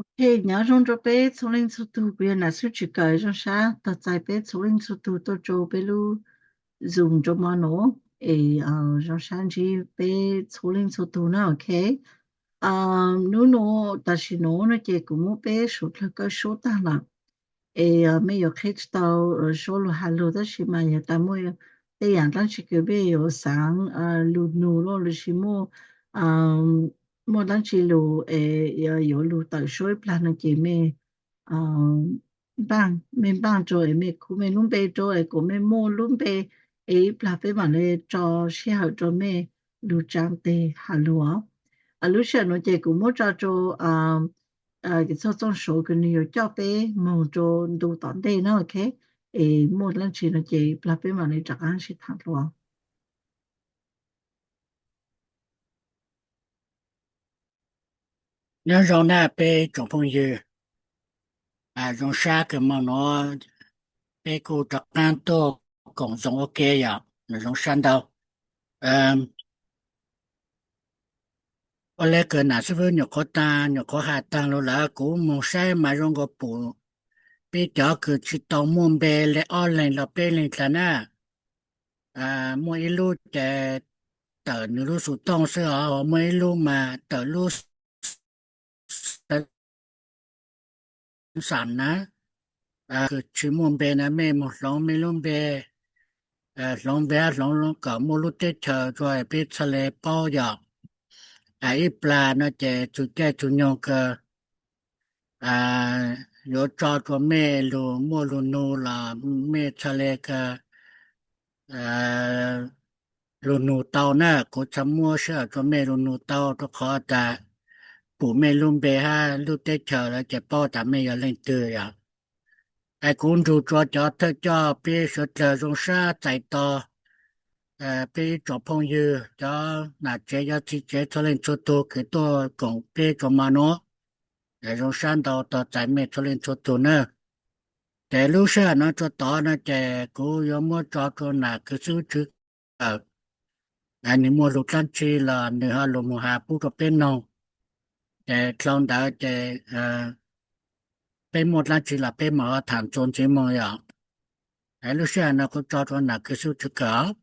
Ok, nyob zoo rau peb txhua leej txhua tug, kuv yog Nam Xwb Tswv Kawm, zoo sab tos txais peb txhua leej txhua tug tuaj rau peb lub Zoom rau mo no, es zoo sab ntsib peb txhua leej txhua tug na, ok. Hnub no, tam sim no no ces kuv muab peb suav dlawg kawm suab tag lawm, es mej yuav qheb tsis tau suab lug has lug, tab sis mas yog tas muaj tej yam dlaab tsi kws mej yuav xaav lug nug los lossis muaj, muaj dlaab tsi lug es yuav lug tawm suab ib plag no ces mej npaaj, mej npaaj rau es mej khu mej lub npe rau es kom mej muaj lub npe, es ib plag peb maam le tso sij hawm rau mej lug tsaa tes has lug os. Lub sij hawm no ces kuv muab tso rau kws txog txooj suav kws nwg yuav coj peb moog rau ntu tom ntej na, ok. Es muaj dlaab tsi no ces ib plag peb maam le rov qaab sib thaam dlua. Nyob zoo na peb tsoom phooj ywg, zoo sab kws mo no peb kuj rov qaab tuaj koom zoo ua ke yom, zoo sab ntau. Ua le kws Nam Xwb Fwb nyuam qhuav taag, nyuam qhuav has taag lug lawm, kuv moog saib mas zoo nkaus pum peb cov kws tsis tau muaj npe le ob leeg los peb leeg dlaag na. Muaj ib lub ces tawm nws lub xuv tooj xwb os, muaj ib lub mas tawm lub xam na, kws tsis muaj npe na, mej moog hloov mej lub npe, hloov npe hab hloov kom muaj lub teb chaws rua peb txhaj le paub yom. Ib plag no ces txug caij txug nyoog kws yuav tso rua mej lug muaj lug nug los mej txhaj le kws lug nug tau na, kuv txhaj muab sij hawm rua mej lug nug tau rua qhov tas pum mej lub npe hab lub teb chaws lawm ces paub tas mej yog leej twg yom. Es kuv nrug rua cov thawj coj peb suav dlawg zoo sab txais tos peb ib tsoom phooj ywg, cov nam tsev cov txiv tsev txhua leej txhua tug kws tuaj koom peb rua mo nuav, zoo sab ntau tos txais mej txhua leej txhua tug na. Ces lub sij hawm no rua tod no ces kuv yuav muab tso rua nam kws xub tswv kawm, nwg muaj lug dlaab tsi los nwg ho lug moog has pub rua peb noog. Ces dlhau ntawd ces peb muaj dlaab tsi los peb mam ho thaam txuas ntxiv moog yom. Lub sij hawm no kuv tso rua nam kws xub tswv kawm.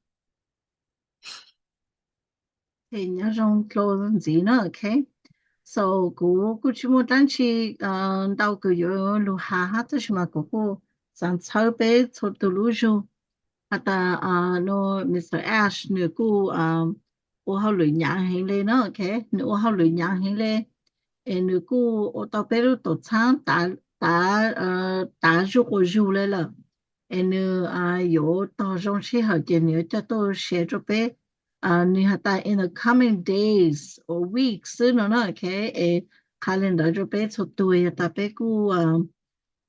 Nyob zoo dlhau ntxiv na, ok. So kuv kuj tsis muaj dlaab tsi ntau kws yuav lug has hab, tab sis mas kuv kuj xaav txhawb peb txhua tug lub zug has tas no Mr Ash nws kuj ua hauj lwm nyaav heev le na, ok. Nws ua hauj lwm nyaav heev le, es nws kuj ua tau peb lub tuam txhaab tav, tav zuj quas zug le lawm. Es nws yuav tog zoo sij hawm ces nws yuav coj tuaj share rua peb. Nws has tas in the coming days or weeks xwb no na, ok. Es qha le ntawd rua peb txhua tug, yog tas peb kuj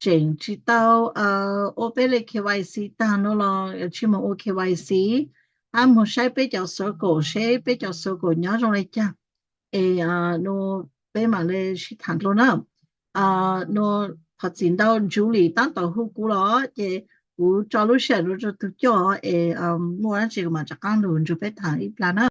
tseem tsis tau ua peb le K Y C taag no los tsis moog ua K Y C, hab moog saib peb cov circle, saib peb cov circle nyob zoo le caag. Es no peb mam le sib thaam dlua na. No thov txim ntau, Julie taab tom hu kuv los ces kuv tso lub sij hawm no rua tug coj es muaj dlaab tsi kuv mam rov qaab lug nrug peb thaam ib plag na.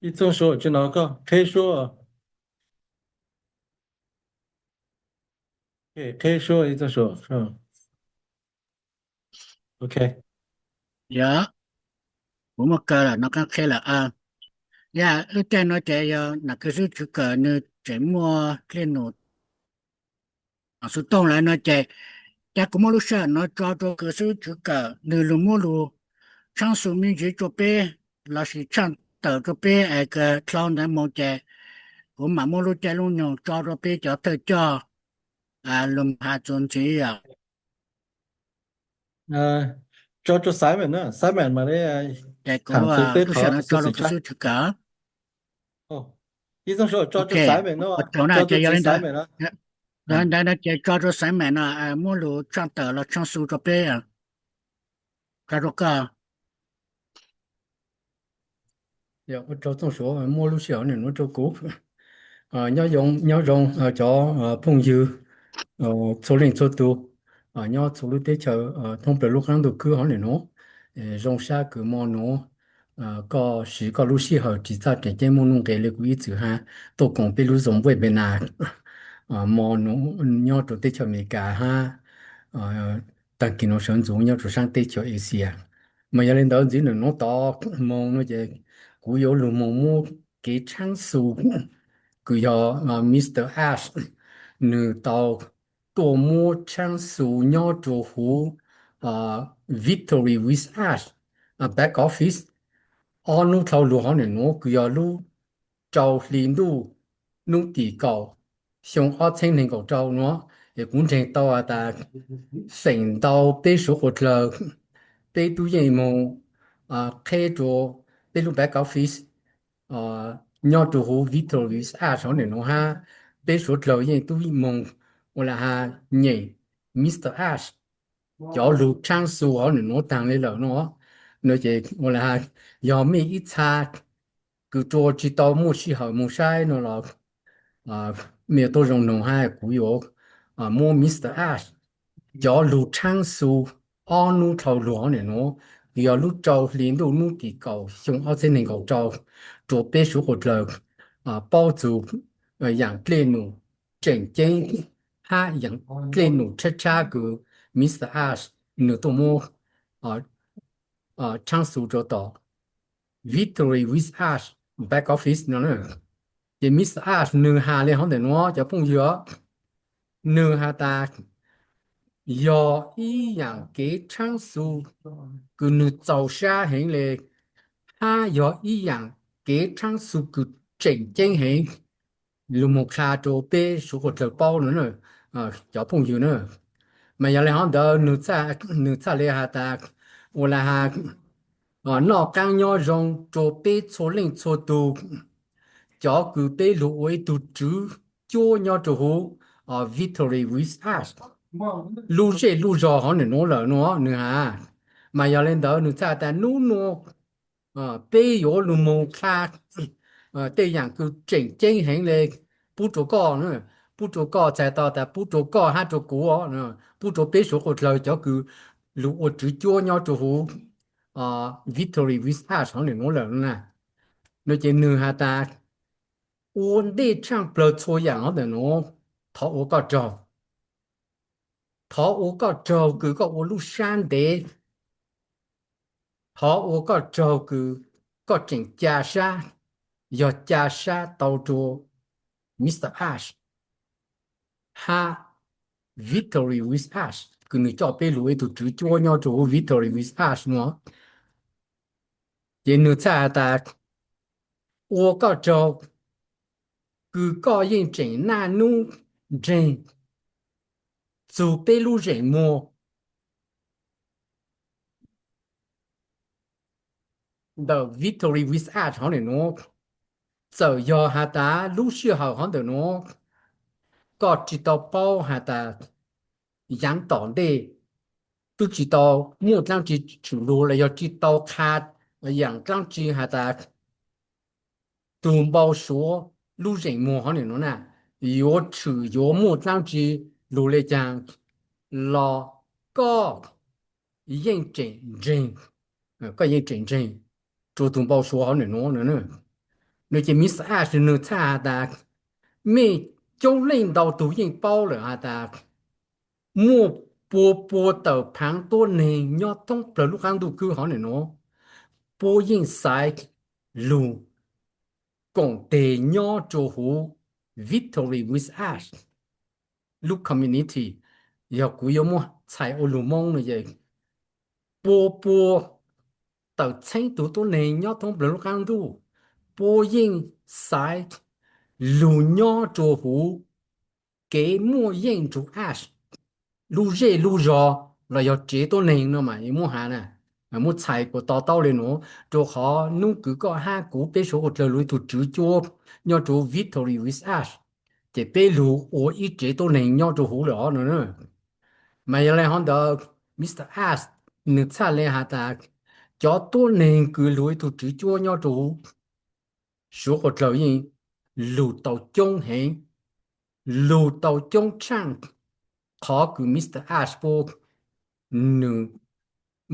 Ib Txooj Suav, tsi no koj qheb suab, qheb suab Ib Txooj Suav. Ok. Yog, kuv muaj kaw lawm no, qheb lawm. Yog, lub caij no ces yog nam kws xub tswv kawm nws tseem muaj dlej num xov tooj lawm no ces, ca kuv muab lub sij hawm no tso rua kws xub tswv kawm nws lug muab lug tshaab xu me ntsis rua peb lossis tshaaj tawm rua peb es kws dlhau ntawd moog ces kuv mam muab lub caij lub nyoog tso rua peb cov thawj coj lug has txuas ntxiv os. Tso rua Simon na, Simon mas le, ces kuv lub sij hawm no tso rua kws xub tswv kawm. Ib Txooj Suav, tso rua Simon no, ntawd no ces tso rua Simon no muab lug tshaaj tawm los tshaaj xu rua peb. Tso rua koj. Ua rau Txooj Suav muab lub sij hawm no rua kuv. Nyob zoo, nyob zoo cov phooj ywg txhua leej txhua tus nyob txhua lub teb chaws thoob plaws lub qab ntuj khwb hov nim nuav. Zoo sab kws mo nuav koj siv koj lub sij hawm tsis txaj tseem ceeb muaj nuj nqes le kuv ib txwm hab tuaj koom peb lub Zoom webinar mo nuav nyob rua teb chaws Amelikas hab taag kis nuav sawv ntxuv nyob rua saab teb chaws Asia. Mas yog le ntawd ntxiv nim nuav tod moog nuav ces kuv yuav lug moog muab kev tshaab xu kws yog Mr Ash nwg tau tuaj muab tshaab xu nyob rua huv Victory with Ash back office ob nub dlhau lug hov nim nuav kws yog lub rau hli ntuj nub tim kaum xyoo ob txheeb neeg nkaum rau nuav. Es kuv ntseeg tau has tas feem ntau peb suav qhuav dlawg peb tub yeej moog qheb rua peb lub back office nyob rua huv Victory with Ash hov nim nuav hab peb suav dlawg yeej tub moog ua le has nyeem Mr Ash cov lug tshaab xu hov nim nuav taag le lawm nuav. Nuav ces ua le has yog mej ib txha kws rua tsis tau muaj sij hawm moog saib nuav los mej yuav tuaj zoo noog hab kuv yuav muab Mr Ash cov lug tshaab xu ob nub dlhau lug hov nim nuav kws yog lub rau hli ntuj nub tim kaum xyoo ob txheeb neeg nkaum rau rua peb suav qhuav dlawg paub txug yaam dlej num tseem ceeb hab yaam dlej num tshab tshab kws Mr Ash nwg tuaj muab tshaab xu rua tom Victory with Ash back office no. Ces Mr Ash nwg has le hov ntawm nuav cov phooj ywg, nwg has tas yog ib yaam kev tshaab xu kws nwg txaus sab heev le, hab yog ib yaam kev tshaab xu kws tseem ceeb heev lug moog qha rua peb suav qhuav dlawg paub no cov phooj ywg na. Mas yog le hov ntawd nwg txhaj le has tas ua le has noj qaab nyob zoo rua peb txhua leej txhua tug, cov kws peb lug ua ib tug tswv cuab nyob rua huv Victory with Ash lub zej lub zog hov nim nuav lawm nuav nwg has. Mas yog le ntawd nwg txhaj tas nub nuav peb yuav lug moog qha tej yaam kws tseem ceeb heev le pub rua koj, pub rua koj txhais tau tas pub rua koj hab rua kuv, pub rua peb suav qhuav dlawg cov kws lug ua tswv cuab nyob rua huv Victory with Ash hov nim nuav lawm na. No ces nwg has tas ua ntej tshaaj plawg txhua yaam hov ntawm nuav, thov ua koj tsaug. Thov ua koj tsaug kws koj ua lub sab ntev. Thov ua koj tsaug kws koj tseem ca sab, yog ca sab tau rua Mr Ash hab Victory with Ash kws nwg coj peb lug ib tug tswv cuab nyob rua huv Victory with Ash nuav. Ces nwg txhaj has tas ua koj tsaug kws koj yeej tseem naj nub ntseeg txug peb lub zeem muag ntawm Victory with Ash hov nim nuav. Txawm yog has tas lub sij hawm hov ntawm nuav koj tsis tau paub has tas yaav tom ntej twb tsis tau muaj dlaab tsi tshwm lug los yog tsis tau qha yaam dlaab tsi has tas tug npau suav lub zeem muag hov nim nuav na yuav tshwm yuav muaj dlaab tsi lug le caag los koj yeej tseem ntseeg, koj yeej tseem ntseeg rua tug npau suav hov nim nuav. No ces Mr Ash nwg txhaj has tas mej coob leej ntau tug yeej paub lawm has tas muaj pua pua tawm phaav tuab neeg nyob thoob plawg lub qaab ntuj khwb hov nim nuav, puab yeej xaiv lug koom teg nyob rua huv Victory with Ash lub community. Yog kuv yuav muab txhais ua lug Moob no es pua pua tawm txheeb tug tuab neeg nyob thoob plawg lub qaab ntuj puab yeej xaiv lug nyob rua huv kev muaj yeej nrug Ash lub zej lub zog los yog tsev tuab neeg no mas muab has na, muab txhais kuas to taub le nuav, rua qhov nub kws koj hab kuv peb suav ua dlawg lug ib tug tswv cuab nyob rua Victory with Ash, ces peb lug ua ib tsev tuab neeg nyob rua huv lawm os no. Mas yog le hov ntawd Mr Ash nwg txhaj le has tas cov tuab neeg kws lug ib tug tswv cuab nyob rua huv suav qhuav dlawg yeej lug tau coob heev, lug tau coob tshaaj qhov kws Mr Ash puab nws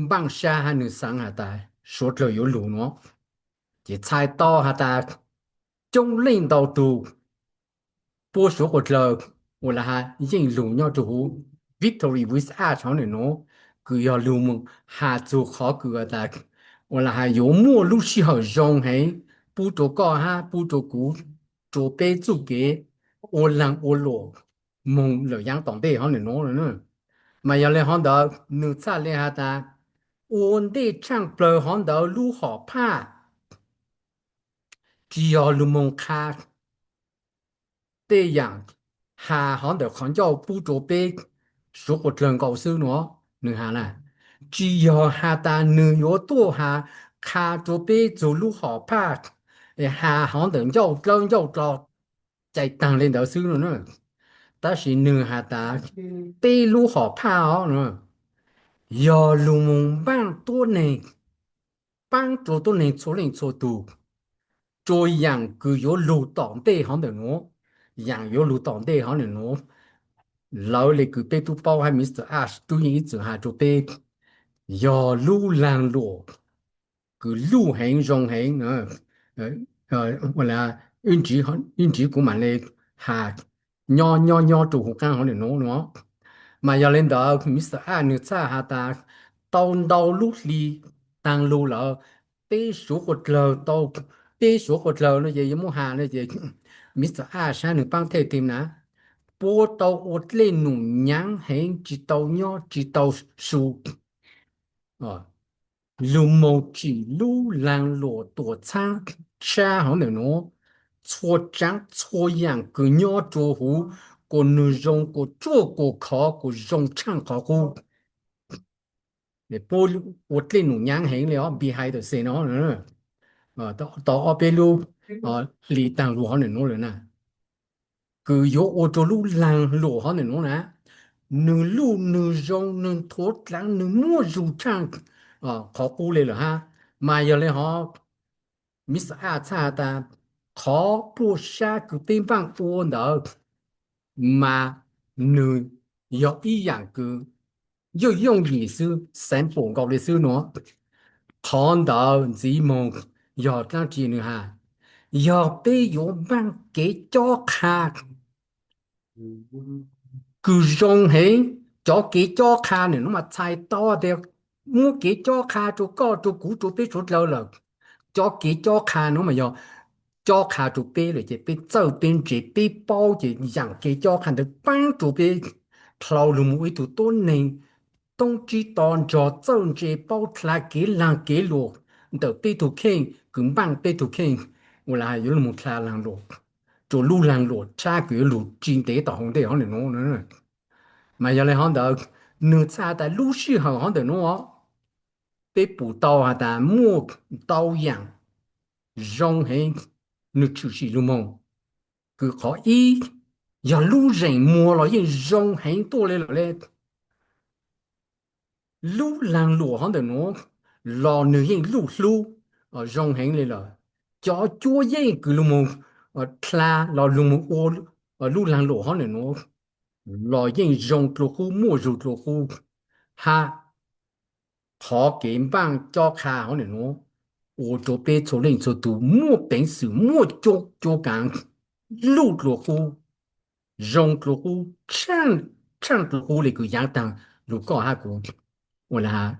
npaaj sab hab nws xaav has tas suav dlawg yuav lug nuav. Ces txhais tau has tas coob leej ntau tug puab suav dlawg uas lawv has yeej lug nyob rua huv Victory with Ash hov nwm nuav, kws yog lug moog has txug qhov kws has tas uas lawv has yuav muaj lub sij hawm zoo heev pub rua koj hab pub rua kuv, rua peb txuj kev ua laag ua luam moog lawm yaav tom ntej hov nwm nuav. Mas yog le hov ntawd nwg txhaj le has tas ua ntej tshaaj plawg hov ntawd lub hom phaj tsis yog lug moog qha tej yaam has hov ntawm qhov ncauj pub rua peb suav dlawg nkaus xwb nuav. Nwg has na, tsis yog has tas nwg yuav tuaj has qha rua peb txug lub hom phaj, has hov ntawm ncauj dlawb ncauj dlo cais taag le ntawd xwb no. Tab sis nwg has tas peb lub hom phaj os, yog lug moog npaaj tuab neeg, paab rua tuab neeg txhua leej txhua tug, rua yaam kws yuav lug tom ntej hov ntawm nuav. Yaam yuav lug tom ntej hov nwm nuav, lawv le kws peb tub paub hab Mr Ash tub yeej ib txwm has rua peb, yog lub laag luam kws luj heev zoo heev. Ib ntsis kuv mam le has nyob nyob nyob rua huv qaab hov nwm nuav no. Mas yog le ntawd Mr Ash nwg txhaj has tas tau ntau lub hli taag lug lawm, peb suav dlawg tau, peb suav dlawg no ces yuav muab has no ces Mr Ash sab nwg paab thej tim na, puab tau ua dlej num nyaav heev tsis tau nyob tsis tau su lug moog tsim lub laag luam tuam txhaab tshab hov ntawm nuav, txhua tsaav txhua yaam kws nyob rua huv, kuas nwg zoo kuas tsuaj kuas khov kuas zoo tshaaj qhov qub. Puab ua dlej num nyaav heev le os, behind the scene no, tau ob peb lub hli taag lug hov nwm nuav lawm na, kws yuav ua rua lub laag luam hov nwm nuav na, nwg luj nwg zoo nwg nthuav dlaav nwg muaj zug tshaaj qhov qub le lawm hab. Mas yog le hov Mr Ash txhaj has tas qhov puaj sab kws peb npaaj ua ntawd mas nwg yog ib yaam kws yooj yooj yim xwb, sample nkaus le xwb nuav. Qhov ntawd ntxiv moog yog dlaab tsi nwg has, yog peb yuav npaaj kev cob qha kws zoo heev. Cov kev cob qha nwm nuav mas txhais tau tias muab kev cob qha rua koj rua kuv rua peb suav dlawg lawm. Cov kev cob qha nuav mas yog cob qha rua peb lawm ces peb txawj peb ntse peb paub ces yaam kev cob qha ntawd paab rua peb dlhau lug moog ua ib tug tuab neeg toob tsib to nrog txawj ntse paub dlha kev laag kev luam ntawm peb tug kheej kws npaaj peb tug kheej uas lawv has yuav lug moog dlha laag luam rua lub laag luam tshab kws yuav lug tsi ntev tom hauv ntej hov nwm nuav. Mas yog le hov ntawd nwg txhaj has tas lub sij hawm hov ntawm nuav peb pum tau has tas muaj ntau yaam zoo heev nwg tshwm sim lug moog, kws qhov ib yog lub zeem muag los yeej zoo heev tuaj le lawm le. Lub laag luam hov ntawm nuav los nwg yeej luj hlub zoo heev le lawm. Cov cuab yeej kws lug moog dlha los lug moog ua lub laag luam hov ntawm nuav los yeej zoo dlua qub muaj zug dlua qub hab qhov kev npaaj cob qha hov ntawm nuav ua rua peb txhua leej txhua tug muaj peev xwm muaj cua kaav luj dlua qub, zoo dlua qub, tshaaj dlua qub le kws yaav taag lug koj hab kuv ua le has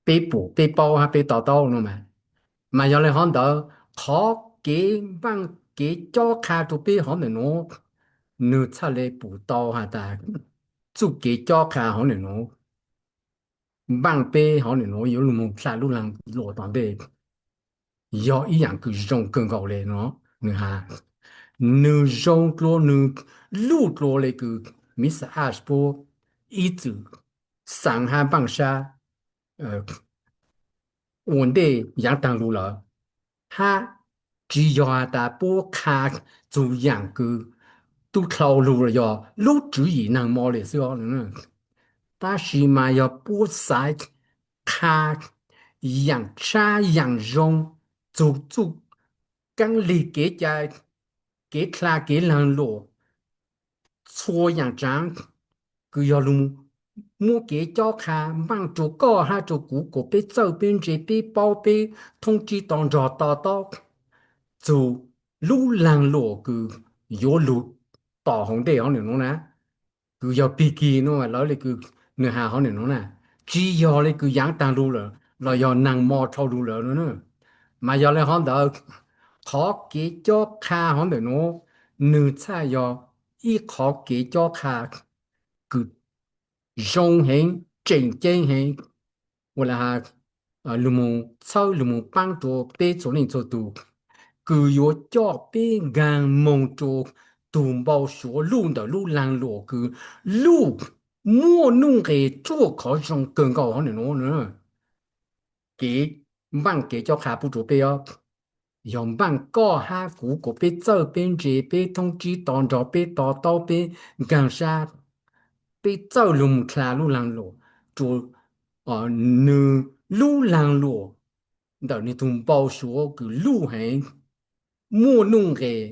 peb pum peb paub hab peb to taub no mas. Mas yog le hov ntawd qhov kev npaaj kev cob qha rua peb hov ntawm nuav nwg txhaj le pum tau has tas txuj kev cob qha hov ntawm nuav npaaj peb hov ntawm nuav yuav lug moog dlha lub laag luam tom ntej yog ib yaam kws zoo kawg nkaus le no. Nwg has nwg zoo dlua nwg luj dlua le kws Mr Ash puab ib txwm xaav hab npaaj sab ua ntej yaav taag lug lawm, hab tsis yog has tas puab qha txug yaam kws tub dlhau lug los yog lub tswv yim naag mo le xwb os. Tab sis mas yog puab xaiv qha yaam tshab yaam zoo txug txuj kaab lig kev cai, kev dlha kev laag luam txhua yaam tsaav, kws yog lug muab kev cob qha npaaj rua koj hab rua kuv kuas peb txawj peb ntse peb paub peb thoob tsib to nrog to taub txug lub laag luam kws yuav lug tom hauv ntej hov nwg nuav na, kws yog pig kig nuav lawv le kws nwg has hov nwg nuav na, tsi yog le kws yaav taag lug lawm los yog naag mo dhau lug lawm na. Mas yog le hov ntawd, qhov kev cob qha hov ntawm nuav, nwg txhaj yog ib qhov kev cob qha kws zoo heev, tseem ceeb heev, ua le has lug moog txhawb lug moog paab rua peb txhua leej txhua tug, kws yuav coj peb nkaag moog rua tug npau suav luj ntawm lub laag luam kws luj muaj nuj nqes ruaj khov zoo kawg nkaus hov nwg nuav. Kev npaaj kev cob qha pub rua peb os, yog npaaj koj hab kuv kuas peb txawj peb ntse peb thoob tsib to nrog peb to taub peb nkaag sab, peb txawj lug moog dlha lub laag luam rua nwg lub laag luam ntawm nwg tug npau suav kws luj heev, muaj nuj nqes,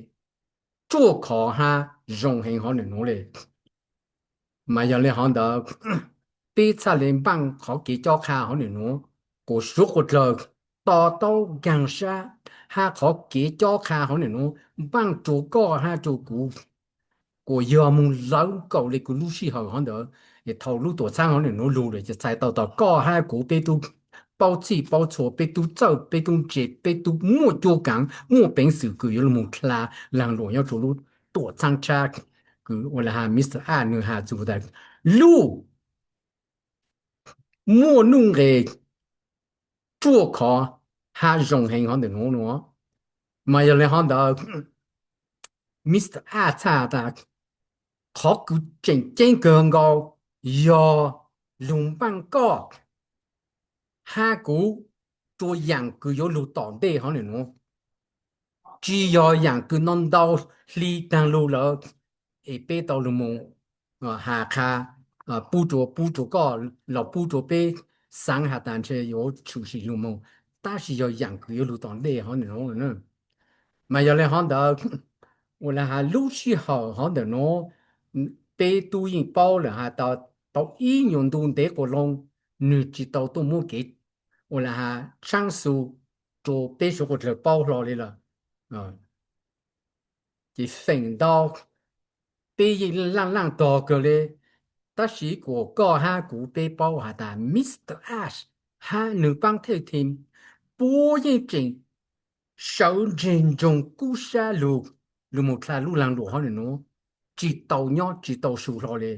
ruaj khov hab zoo heev hov nwg nuav le. Mas yog le hov ntawd, peb txhaj le npaaj qhov kev cob qha hov nwg nuav kuas suav quas dlawg to taub nkaag sab, hab qhov kev cob qha hov nwg nuav npaaj rua koj hab rua kuv kuas yog moog lawv nkaus le kws lub sij hawm hov ntawd, es thaum lub tuam txhaab hov nwg nuav lug lawm ces txhais tau tas koj hab kuv peb tub paub txhij paub txhua, peb tub txawj peb tub ntse peb tub muaj cuab kaav muaj peev xwm kws yuav lug moog dlha laag luam nyob rua lub tuam txhaab tshab kws ua le has Mr A nwg has txug tas luj muaj nuj nqes ruaj khov hab zoo heev hov ntawm nuav nuav. Mas yog le hov ntawd, Mr A txhaj tas qhov kws tseem ceeb kawg nkaus yog lug npaaj koj hab kuv rua yaam kws yuav lug tom ntej hov nwg nuav, tsi yog yaam kws no ntau hli taag lug lawm es peb tau lug moog has qha pub rua pub rua koj los pub rua peb xaav has tas ntshe yuav tshwm sim lug moog, tab sis yog yaam kws yuav lug tom ntej hov nwg nuav. Mas yog le hov ntawd, ua le has lub sij hawm hov ntawm nuav peb tub yeej paub lawm has tas tau ib nyuas ntu ntev quas loo nwg tsi tau tuaj muab kev ua le has tshaab xu rua peb suav quas dlawg paub hlo le lawm. Ces feem ntau peb yeej laaj laaj tog kawg le, tab sis kuas koj hab kuv peb paub has tas Mr Ash hab nwg paab thej team puab yeej tseem sawv ntseg ntsoog kub sab lug, lug moog dlha lub laag luam hov nwg nuav, tsi tau nyob tsi tau su hlo le.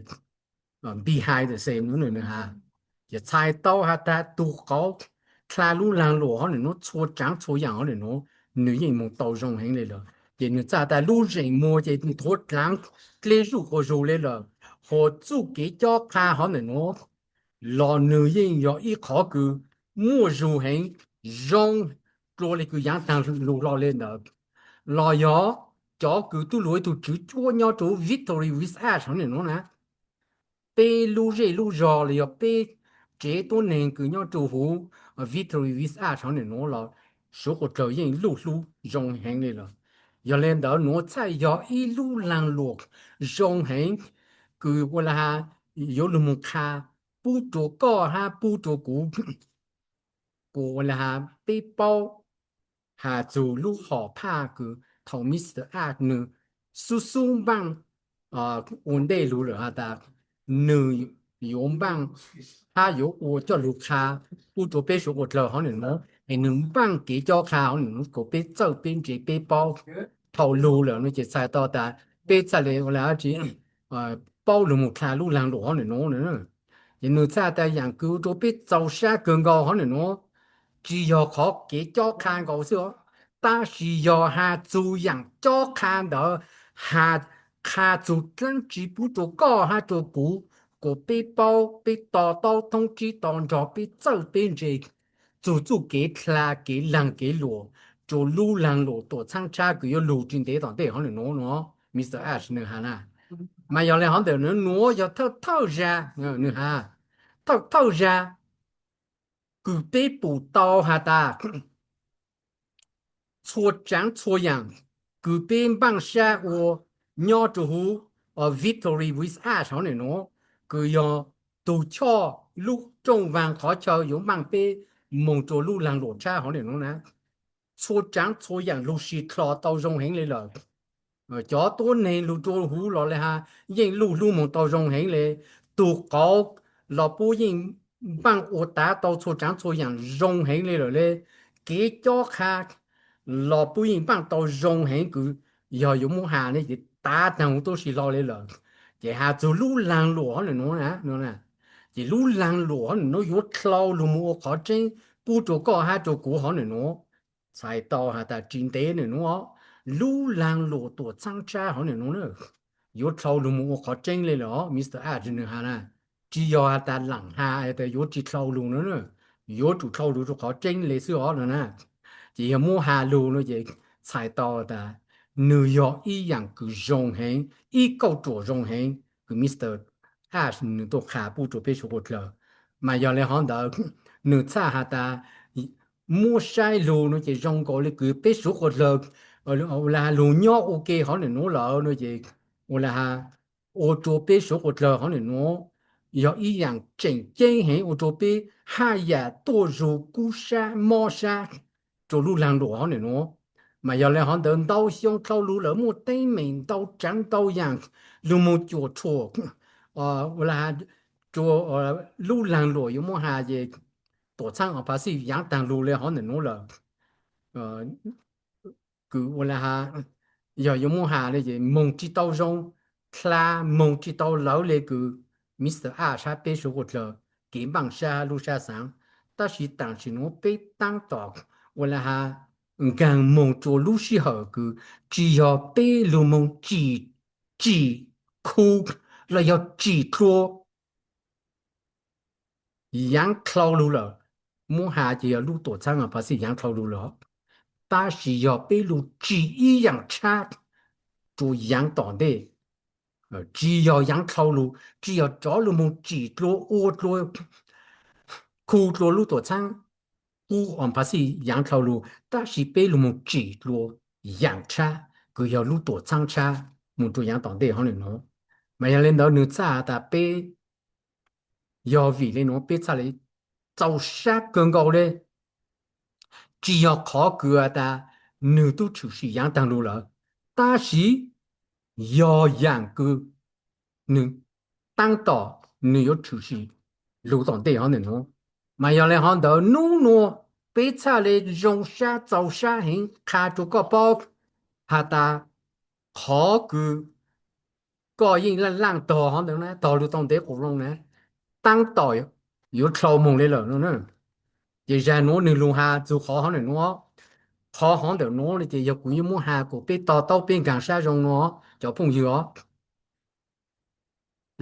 Behind the scene nwg has, ces txhais tau has tas tug qauv dlha lub laag luam hov nwg nuav txhua tsaav txhua yaam hov nwg nuav, nwg yeej moog tau zoo heev le lawm. Ces nwg txhaj tas lub zeem muag ces nthuav dlaav dleb zuj quas zug le lawm, hos txuj kev cob qha hov nwg nuav los nwg yeej yog ib qhov kws muaj zug heev, zoo dlua le kws yaav taag lug hlo le ntawd, los yog cov kws tub lug ib tug tswv cuab nyob rua Victory with Us hov nwg nuav na, peb lub zej lub zog los yog peb tsev tuab neeg kws nyob rua huv Victory with Us hov nwg nuav los suav quas dlawg yeej luj hlub zoo heev le lawm. Yog le ntawd nuav txhaj yog ib lub laag luam zoo heev kws ua le has yuav lug moog qha pub rua koj hab pub rua kuv, kuas ua le has peb paub has txug lub hom phaj kws thaum Mr Ash nwg xub xub npaaj ua ntej lug lawm has tas nwg yuav npaaj hab yuav ua coj lug qha pub rua peb suav quas dlawg hov nwg nuav, es nwg npaaj kev cob qha hov nwg nuav kuas peb txawj peb ntse peb paub dhau lug lawm no ces txhais tau tas peb txhaj le ua le dlaab tsi paub lug moog dlha lub laag luam hov nwg nuav. Ces nwg txhaj tas yaam kws ua rua peb txaus sab kawg nkaus hov nwg nuav, tsi yog qhov kev cob qha nkaus xwb os, tab sis yog has txug yaam cob qha ntawd, has qha txug dlaab tsi pub rua koj hab rua kuv, kuas peb paub peb to taub thoob tsib to nrog peb txawj peb ntse txug txuj kev dlha kev laag kev luam rua lub laag luam tuam txhaab tshab kws yuav lug tsi ntev tom ntej hov nwg nuav no, Mr Ash nwg has na. Mas yog le hov ntawm nuav nuav yog thawj thawj zag, nwg has, thawj thawj zag kws peb pum tau has tas txhua tsaav txhua yaam kws peb npaaj sab ua nyob rua huv Victory with Ash hov nwm nuav, kws yog tug choj lub rooj vaag qhov chaw yuav npaaj peb moog rua lub laag luam tshab hov nwm nuav na. Txhua tsaav txhua yaam lug sis dlho tau zoo heev le lawm. Cov tuab neeg lug rua huv los le has yeej luj lub moog tau zoo heev le. Tug qauv los puab yeej npaaj ua tav tau txhua tsaav txhua yaam zoo heev le lawm le. Kev cob qha los puab yeej npaaj tau zoo heev kws yog yuav muab has ne ces tav taag huv tub si hlo le lawm. Ces has txug lub laag luam hov nwm nuav na, ces lub laag luam hov nwm nuav yuav dlhau lug moog ua qhov tseeb pub rua koj hab rua kuv hov nwm nuav. Txhais tau has tas tsi ntev nwm nuav, lub laag luam tuam txhaab tshab hov nwm nuav yuav dlhau lug moog ua qhov tseeb le lawm os. Mister Ash nwg has na, tsi yog has tas laam has tas yuav tsi dlhau lug na, yuav tsum dlhau lug rua qhov tseeb le xwb os no na. Ces yog muab has lug no ces txhais tau tas nwg yog ib yaam kws zoo heev, ib kauj ruam zoo heev kws Mister Ash nwg tuaj qha pub rua peb suav qhua dlawg. Mas yog le hov ntawd nwg txhaj has tas muab saib lug no ces zoo nkaus le kws peb suav qhua dlawg ua le has lug nyob ua ke hov nwm nuav lawm no ces ua le has ua rua peb suav qhua dlawg hov nwm nuav yog ib yaam tseem ceeb heev ua rua peb haj yam tuaj zug kub sab mob sab rua lub laag luam hov nwm nuav. Mas yog le hov ntawd ntau xyoo dlhau lug lawm muaj teeb meem ntau tsaav ntau yaam lug moog cuam tshuam ua le has rua lub laag luam yuav muab has ces tuam txhaab Pacific yaav taag lug le hov nwm nuav lawm. Kws ua le has yog yuav muab has le ces moog tsi tau zoo, dlha moog tsi tau lawv le kws Mister Ash hab peb suav qhua dlawg kev npaaj sab hab lub sab xaav. Tab sis taam sim nuav peb taab tom ua le has nkaag moog rua lub sij hawm kws tsi yog peb lug moog tsim, tsim khu los yog tsim dlua yaav dlhau lug lawm. Muab has ces yog lub tuam txhaab Pacific yaav dlhau lug lawm, tab sis yog peb lug tsim ib yaam tshab rua yaav tom ntej, tsi yog yaav dlhau lug, tsi yog rov lug moog tsim dlua ua dlua khu dlua lub tuam txhaab qub Pacific yaav dlhau lug, tab sis peb lug moog tsim dlua yaam tshab kws yog lub tuam txhaab tshab moog rua yaav tom ntej hov nwm nuav. Mas yog le ntawd nwg txhaj has tas peb yog vim le nuav peb txhaj le txaus sab kawg nkaus le. Tsi yog qhov kws has tas nwg tub tshwm sim yaav taag lug lawm, tab sis yog yaam kws nwg taab tom nwg yuav tshwm sim lug tom ntej hov nwm nuav. Mas yog le hov ntawd nub nuav peb txhaj le zoo sab txaus sab heev qha rua koj paub has tas qhov kws koj yeej laaj laaj tog hov ntawd na, tog lug tau ntev quas loo na, taab tom yuav dlhau moog le lawm no. Ces zag nuav nwg lug has txug qhov hov ntawm nuav, qhov hov ntawm nuav ces yog kuv yuav muab has kuas peb to taub peb nkaag sab zoo nuav cov phooj ywg os.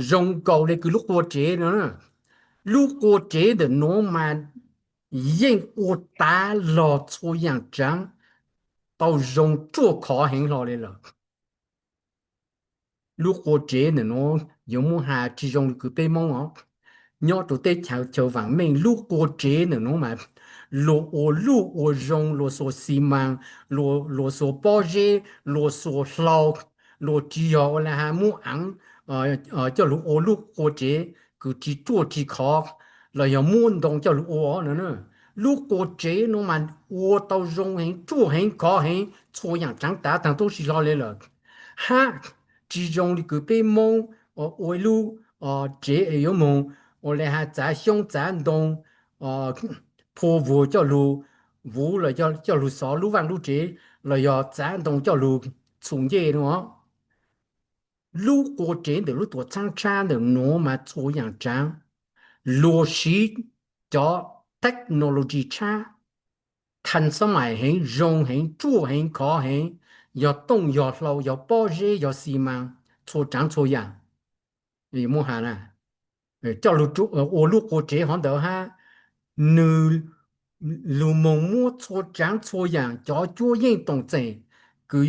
Zoo nkaus le kws lub qua tsev no, lub qua tsev ntawm nuav mas yeej ua tav log txhua yaam tsaav tau zoo ruaj khov heev hlo le lawm. Lub qua tsev ntawm nuav yuav muab has tsi zoo le kws peb Moob os. Nyob rua teb chaws vaam meej lub qua tsev ntawm nuav mas luas ua luj ua zoo, luas xuas xi maas, luas xuas pob zeb, luas xuas hlau, luas tsi yog ua le has muab aav coj lug ua lub qua tsev kws tsi ruaj tsi khov, los yog muab ntoo coj lug ua no. Lub qua tsev nuav mas ua tau zoo heev, ruaj heev, khov heev, txhua yaam tsaav tav taag tub si hlo le lawm. Hab tsi zoo le kws peb Moob ua ib lub tsev es yuav moog ua le has txav xyoob txav ntoo, phua vuag coj lug vuv los coj lug xov lub vaaj lub tsev, los yog txav ntoo coj lug txhu ncej no. Lub qua tsev ntawm lub tuam txhaab tshab ntawm nuav mas txhua yaam tsaav luas siv cov technology tshab, thaaj xab mais heev, zoo heev, ruaj heev, khov heev, yog tooj yog hlau, yog pob zeb yog xi maas, txhua tsaav txhua yaam. Muab has coj lug ua lub qua tsev hov ntawd hab, nwg lug moog muab txhua tsaav txhua yaam cov cuab yeej toom txeem kws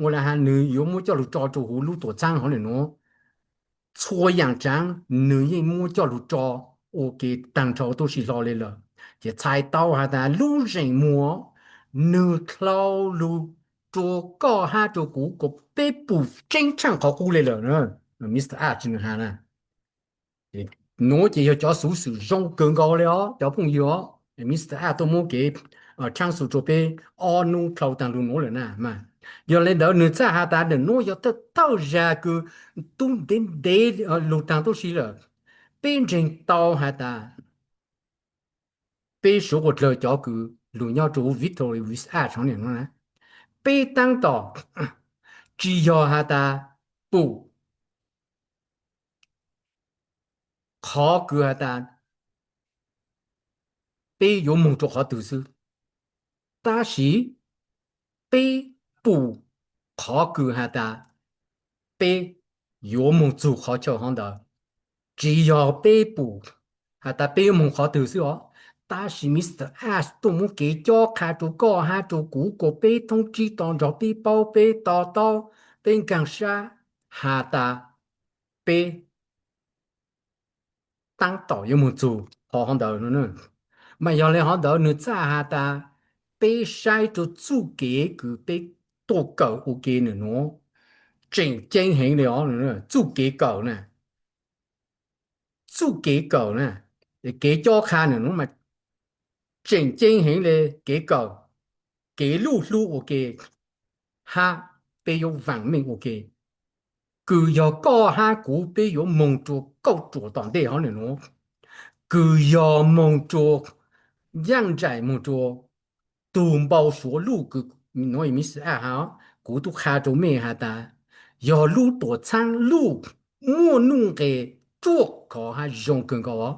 ua le has nwg yuav muab coj lug tso rua huv lub tuam txhaab hov ntawm nuav, txhua yaam tsaav nwg yeej muab coj lug tso ua ke taag nrho tub si hlo le lawm. Ces txhais tau has tas lub zeem muag nwg dlhau lug rua koj hab rua kuv kom peb pum tseeb tshaaj qhov qub le lawm. Mr Ash nws has na. Nuav ces yog cov xuv xwm zoo kawg nkaus le os cov phooj ywg os. Mr Ash tuaj muab kev tshaab xu rua peb ob nub dlhau taag lug nuav lawm na mas. Yog le ntawd nwg txhaj has tas nwg nuav yog thawj thawj zag kws tub ntev ntev lug taag tuab si lawm. Peb ntseeg tau has tas peb suav quas dlawg cov kws lug nyob rua Victory with Ash hov nwg nuav na, peb taab tom tsi yog has tas pum qhov kws has tas peb yuav moog rua qhov twg xwb, tab sis peb pum qhov kws has tas peb yuav moog txug qhov chaw hov ntawd. Tsi yog peb pum has tas peb yuav moog qhov twg xwb os, tab sis Mr Ash tuaj muab kev cob qha rua koj hab rua kuv kom peb thoob tsib to nrog peb paub peb to taub peb nkaag sab has tas peb taab tom yuav moog txug qhov hov ntawd. Mas yog le hov ntawd nwg txhaj has tas peb saib rua txuj kev kws peb tuaj kawm ua ke nwg nuav tseem ceeb heev le os. Txuj kev kawm na, txuj kev kawm na, kev cob qha nwg nuav mas tseem ceeb heev le kev kawm, kev luj hlub ua ke hab peb yuav vaam meej ua ke. Kws yog koj hab kuv peb yuav moog rua kauj ruam tom ntej hov nwg nuav, kws yog moog rua yaaj nraim moog rua tug npau suav luj kws nuav Mr Ash has, kuv tub qha rua mej has tas yog lub tuam txhaab luj muaj nuj nqes ruaj khov hab zoo kawg nkaus os.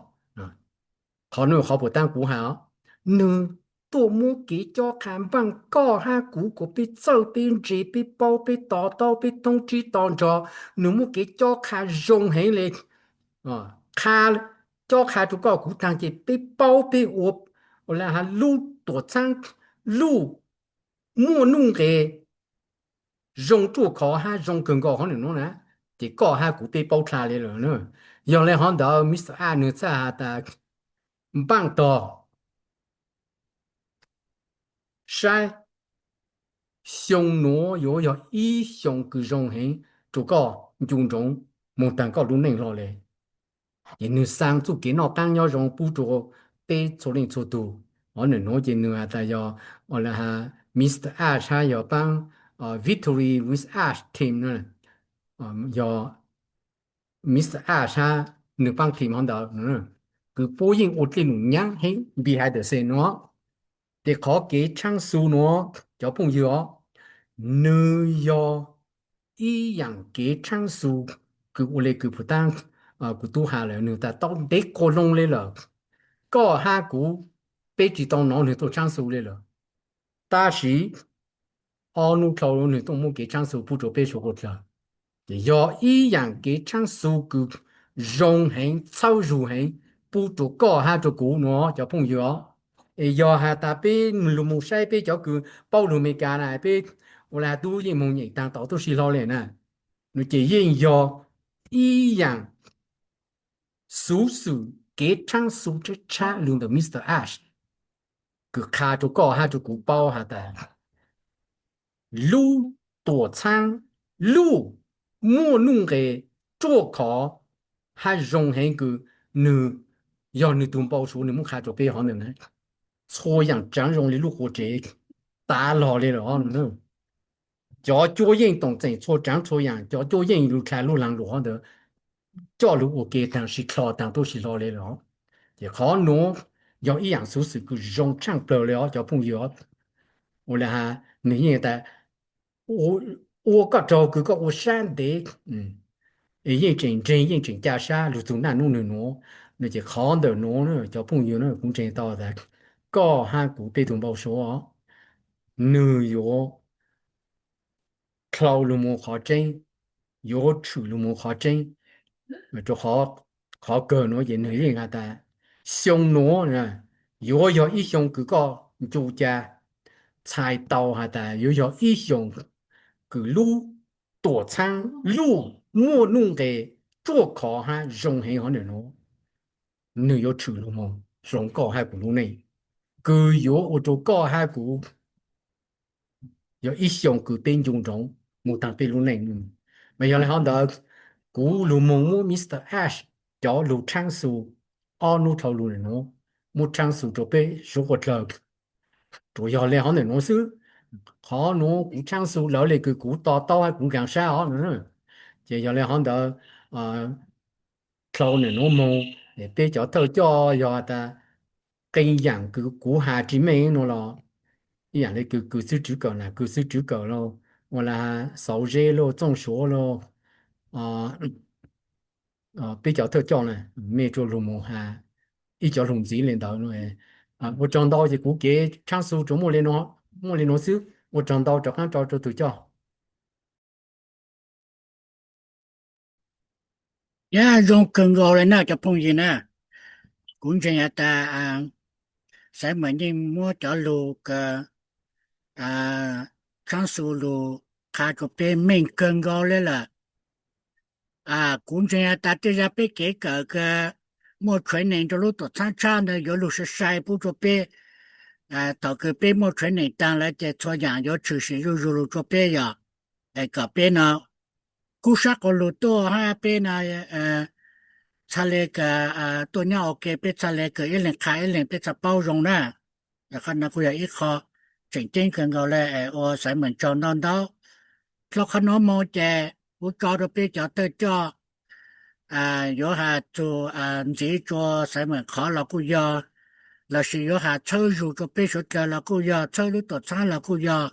Qhov nuav qhov puas taab kuv has os, nwg tuaj muab kev cob qha npaaj koj hab kuv kom peb txawj peb ntse peb paub peb to taub peb thoob tsib to nrog, nwg muab kev cob qha zoo heev le. Qha, cob qha rua koj kuv taag ces peb paub peb ua, ua le has lub tuam txhaab luj muaj nuj nqes zoo ruaj khov hab zoo kawg nkaus hov nwg nuav na, ces koj hab kuv peb paub dlha le lawm. Yog le hov ntawd Mr Ash nwg txhaj has tas npaaj tog saib xyoo nuav yuav yog ib xyoo kws zoo heev rua koj ncu ntsoov moog taag koj lub neej hlo le. Ces nwg xaa txuj kev noj qaab nyob zoo pub rua peb txhua leej txhua tug. Hov nwg nuav ces nwg has tas yog, ua le has Mr Ash hab yog paab Victory with Ash team na, yog Mr Ash hab nwg paab team hov ntawd, kws puab yeej ua dlej num nyaab heev behind the scene nuav. Ces qhov kev tshaab xu nuav cov phooj ywg os, nwg yog ib yaam kev tshaab xu kws ua le kws puas taab kuv tub has lawm, nwg tas tau ntev quas loo le lawm. Koj hab kuv peb tsi tau nov nwg tuaj tshaab xu le lawm, tab sis ob nub dlhau nwg tuaj muab kev tshaab xu pub rua peb suav quas dlawg. Ces yog ib yaam kev tshaab xu kws zoo heev txhawb zug heev pub rua koj hab rua kuv nuav cov phooj ywg os. Es yog has tas peb lug moog saib peb cov kws paub lug Amelikas na, peb ua le has tub yeej moog nyeem taag tom tuab si hlo le na, nws ces yeej yog ib yaam xuv xwm kev tshaab xu tshab tshab lug ntawm Mr Ash kws qha rua koj hab rua kuv paub has tas lub tuam txhaab luj muaj nuj nqes ruaj khov hab zoo heev kws nwg, yog nwg tug npau suav nwg muab qha rua peb hov ntawd na, txhua yaam tsaav zoo le lub quas tsev tav log le lawm. Cov cuab yeej toom txeem txhua tsaav txhua yaam, cov cuab yeej lug dlha lub laag lug hov ntawd coj lug ua ke taag sib dlho taag tuab si hlo le lawm. Ces qhov nuav yog ib yaam xuv xwm kws zoo tshaaj plawg le os cov phooj ywg os. Ua le has nwg yeej tas ua koj raug kws koj ua sab ntev es yeej tseem ntseeg yeej tseem ca sab lug txug naj nub nwg nuav. Ces qhov ntawm nuav cov phooj ywg na, kuv ntseeg tau tas koj hab kuv peb tug npau suav os, nwg yuav dlhau lug moog qhov tseeb, yuav tshwm lug moog qhov tseeb. Rua qhov kawg nuav ces nwg yeej has tas xyoo nuav yuav yog ib xyoo kws koj ncu ca txhais tau has tas yuav yog ib xyoo kws lub tuam txhaab luj muaj nuj nqes ruaj khov hab zoo heev hov ntawm nuav, nwg yuav tshwm lug moog hloov koj hab kuv lub neej, kws yuav ua rua koj hab kuv yog ib xyoos kws peb ncu nroov mus taag peb lub neej. Mas yog le hov ntawd kuv lug moog muab Mr Ash cov lug tshaab xu ob nub dhau lug nuav, muab tshaab xu rua peb suav quas dlawg. Tsuas yog le hov ntawm nuav xwb, qhov nuav kuv tshaab xu lawv le kws kuv to taub hab kuv nkaag sab os. Ces yog le hov ntawd, dhau ntawm nuav moog, peb cov thawj coj yog has tas qee yaam kws kuv has tsis meej nuav los, ib yaam le kws kws xwb tswv kawm na, kws xwb tswv kawm los, ua le has Xauv Zeb los, Txooj Suav los, peb cov thawj coj na, mej tsuas lug moog has ib cov lug ntxiv le ntawd. Ua tsaug ntau, ces kuv kev tshaab xu tsuas muaj le nuav xwb. Ua tsaug ntau, rov qaab tso rua tug coj. Yog zoo kawg nkaus le na cov phooj ywg na. Kuv ntseeg has tas Xaiv Meem yeej muab cov lug kws tshaab xu lug qha rua peb meej kawg nkaus le lawm. Kuv ntseeg has tas tej zag peb kev kawm kws muaj training rua lub tuam txhaab tshab ntawd yuav lug sai sai pub rua peb. Thaum kws peb muaj training taag lawm ces txhua yaam yuav tshwm sim zuj zus lug rua peb yog, es kom peb no kub sab quas lug tuaj hab peb no txhaj le kws tuaj nyob ua ke, peb txhaj le kws ib leeg qha ib leeg, peb txhaj paub zoo na. Qhov no kuj yog ib qho tseem ceeb kawg nkaus le, ua Xaiv Meem tsaug ntau ntau. Dlhau qhov nuav moog ces kuv tso rua peb cov thawj coj yuav has txug ntxiv rua Xaiv Meem qhov los kuj yog, lossis yuav has txhawb zug rua peb suav dlawg los kuj yog, txhawb lub tuam txhaab los kuj yog.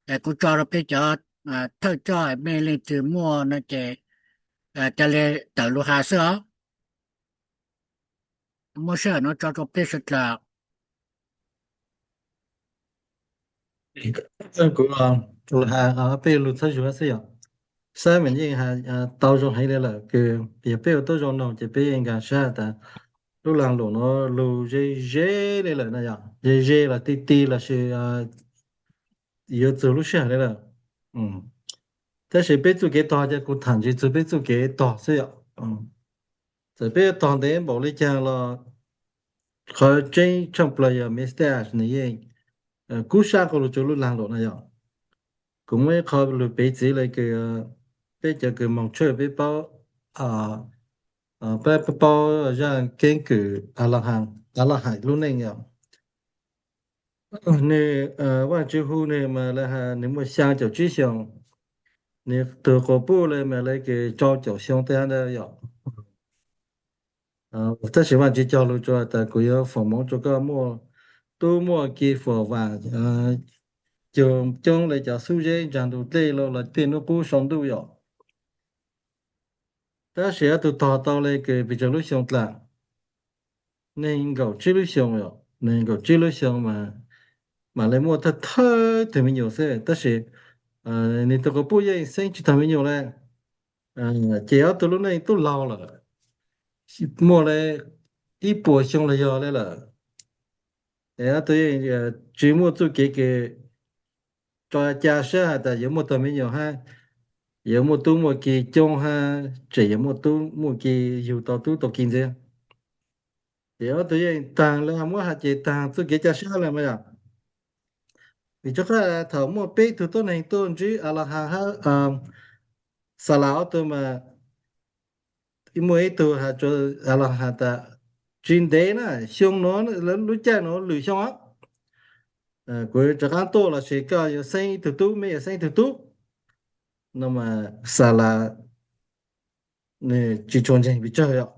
Es kuv tso rua peb cov thawj coj, mej leej twg muaj no ces ca le tawm lug has xwb os. Muaj sij hawm no tso rua peb suav dlawg. Kuv has peb lug txhawb zug xwb yog, Xaiv Meem yeej has tau zoo heev le lawm, kws yog peb ua tuab zoo noog ces peb yeej nkaag sab tas lub laag lum nuav lug ze ze le lawm na yog, ze ze los ti ti lossis yuav txug lub sij hawm le lawm. Tab sis peb txuj kev tog ces kuv tham ntsis txug peb txuj kev tog xwb yom. Txawm peb tog ntev npaum le caag los qhov tseeb tshaaj plawg yog Mr Ash nws yeej kub sab quas lug rua lub laag lum na yog. Kuv muaj ib qho lug piv txiv le kws peb cov kws moog tshwj peb paub, peb paub zaj keeb kwm A la hais lub neej yom. Nws, Vaajtswv hu nws mas le has nws muaj xyaa caum tsib xyoos, nws tug quas puj le mas le kws rau caum xyoo tej hab ntawd yom. Tab sis Vaajtswv cog lug rua tas kuv yuav foom moov rua koj muaj tub muaj ki fuam vaam, cug coob le cov xub zeb ntsaag ntug dlej los tej nub qub sau ntuj yom. Tab sis ob tug tog tau le kws pes tsawg lub xyoo dlaag, neeg nkaum tsib lub xyoo, neeg nkaum tsib lub xyoo mas le muaj thawj thawj tug me nyuam xwb, tab sis nws tug quas puj yeej xeeb tsis tau me nyuam le. Ces ob tug lub neej tub laug lawm, muaj le ib puas xyoo los yog le lawm. Es ob tug yeej tsis muaj txuj kev kws tso ca sab has tas yuav muaj tug me nyuam hab, yuav muaj tub muaj ki coob hab, tseem yuav muaj tub muaj ki, yug tau tub tau ki ntxiv. Ces ob tug yeej taag le muab has ces taag txuj kev ca sab le mas yom. Vim rua qhov thaum muaj peb tug tuab neeg tuaj ntsib A la has hab Xas Las ob tug mas muaj ib tug has rua A la has tas tsis ntev na, xyoo nuav, lub caij nuav lwm xyoo os, kuv rov qaab tuaj lossis koj yuav xeeb ib tug tub, meb yuav xeeb ib tug tub no mas Xas Las nws tsis tshua ntseeg pes tsawg yom.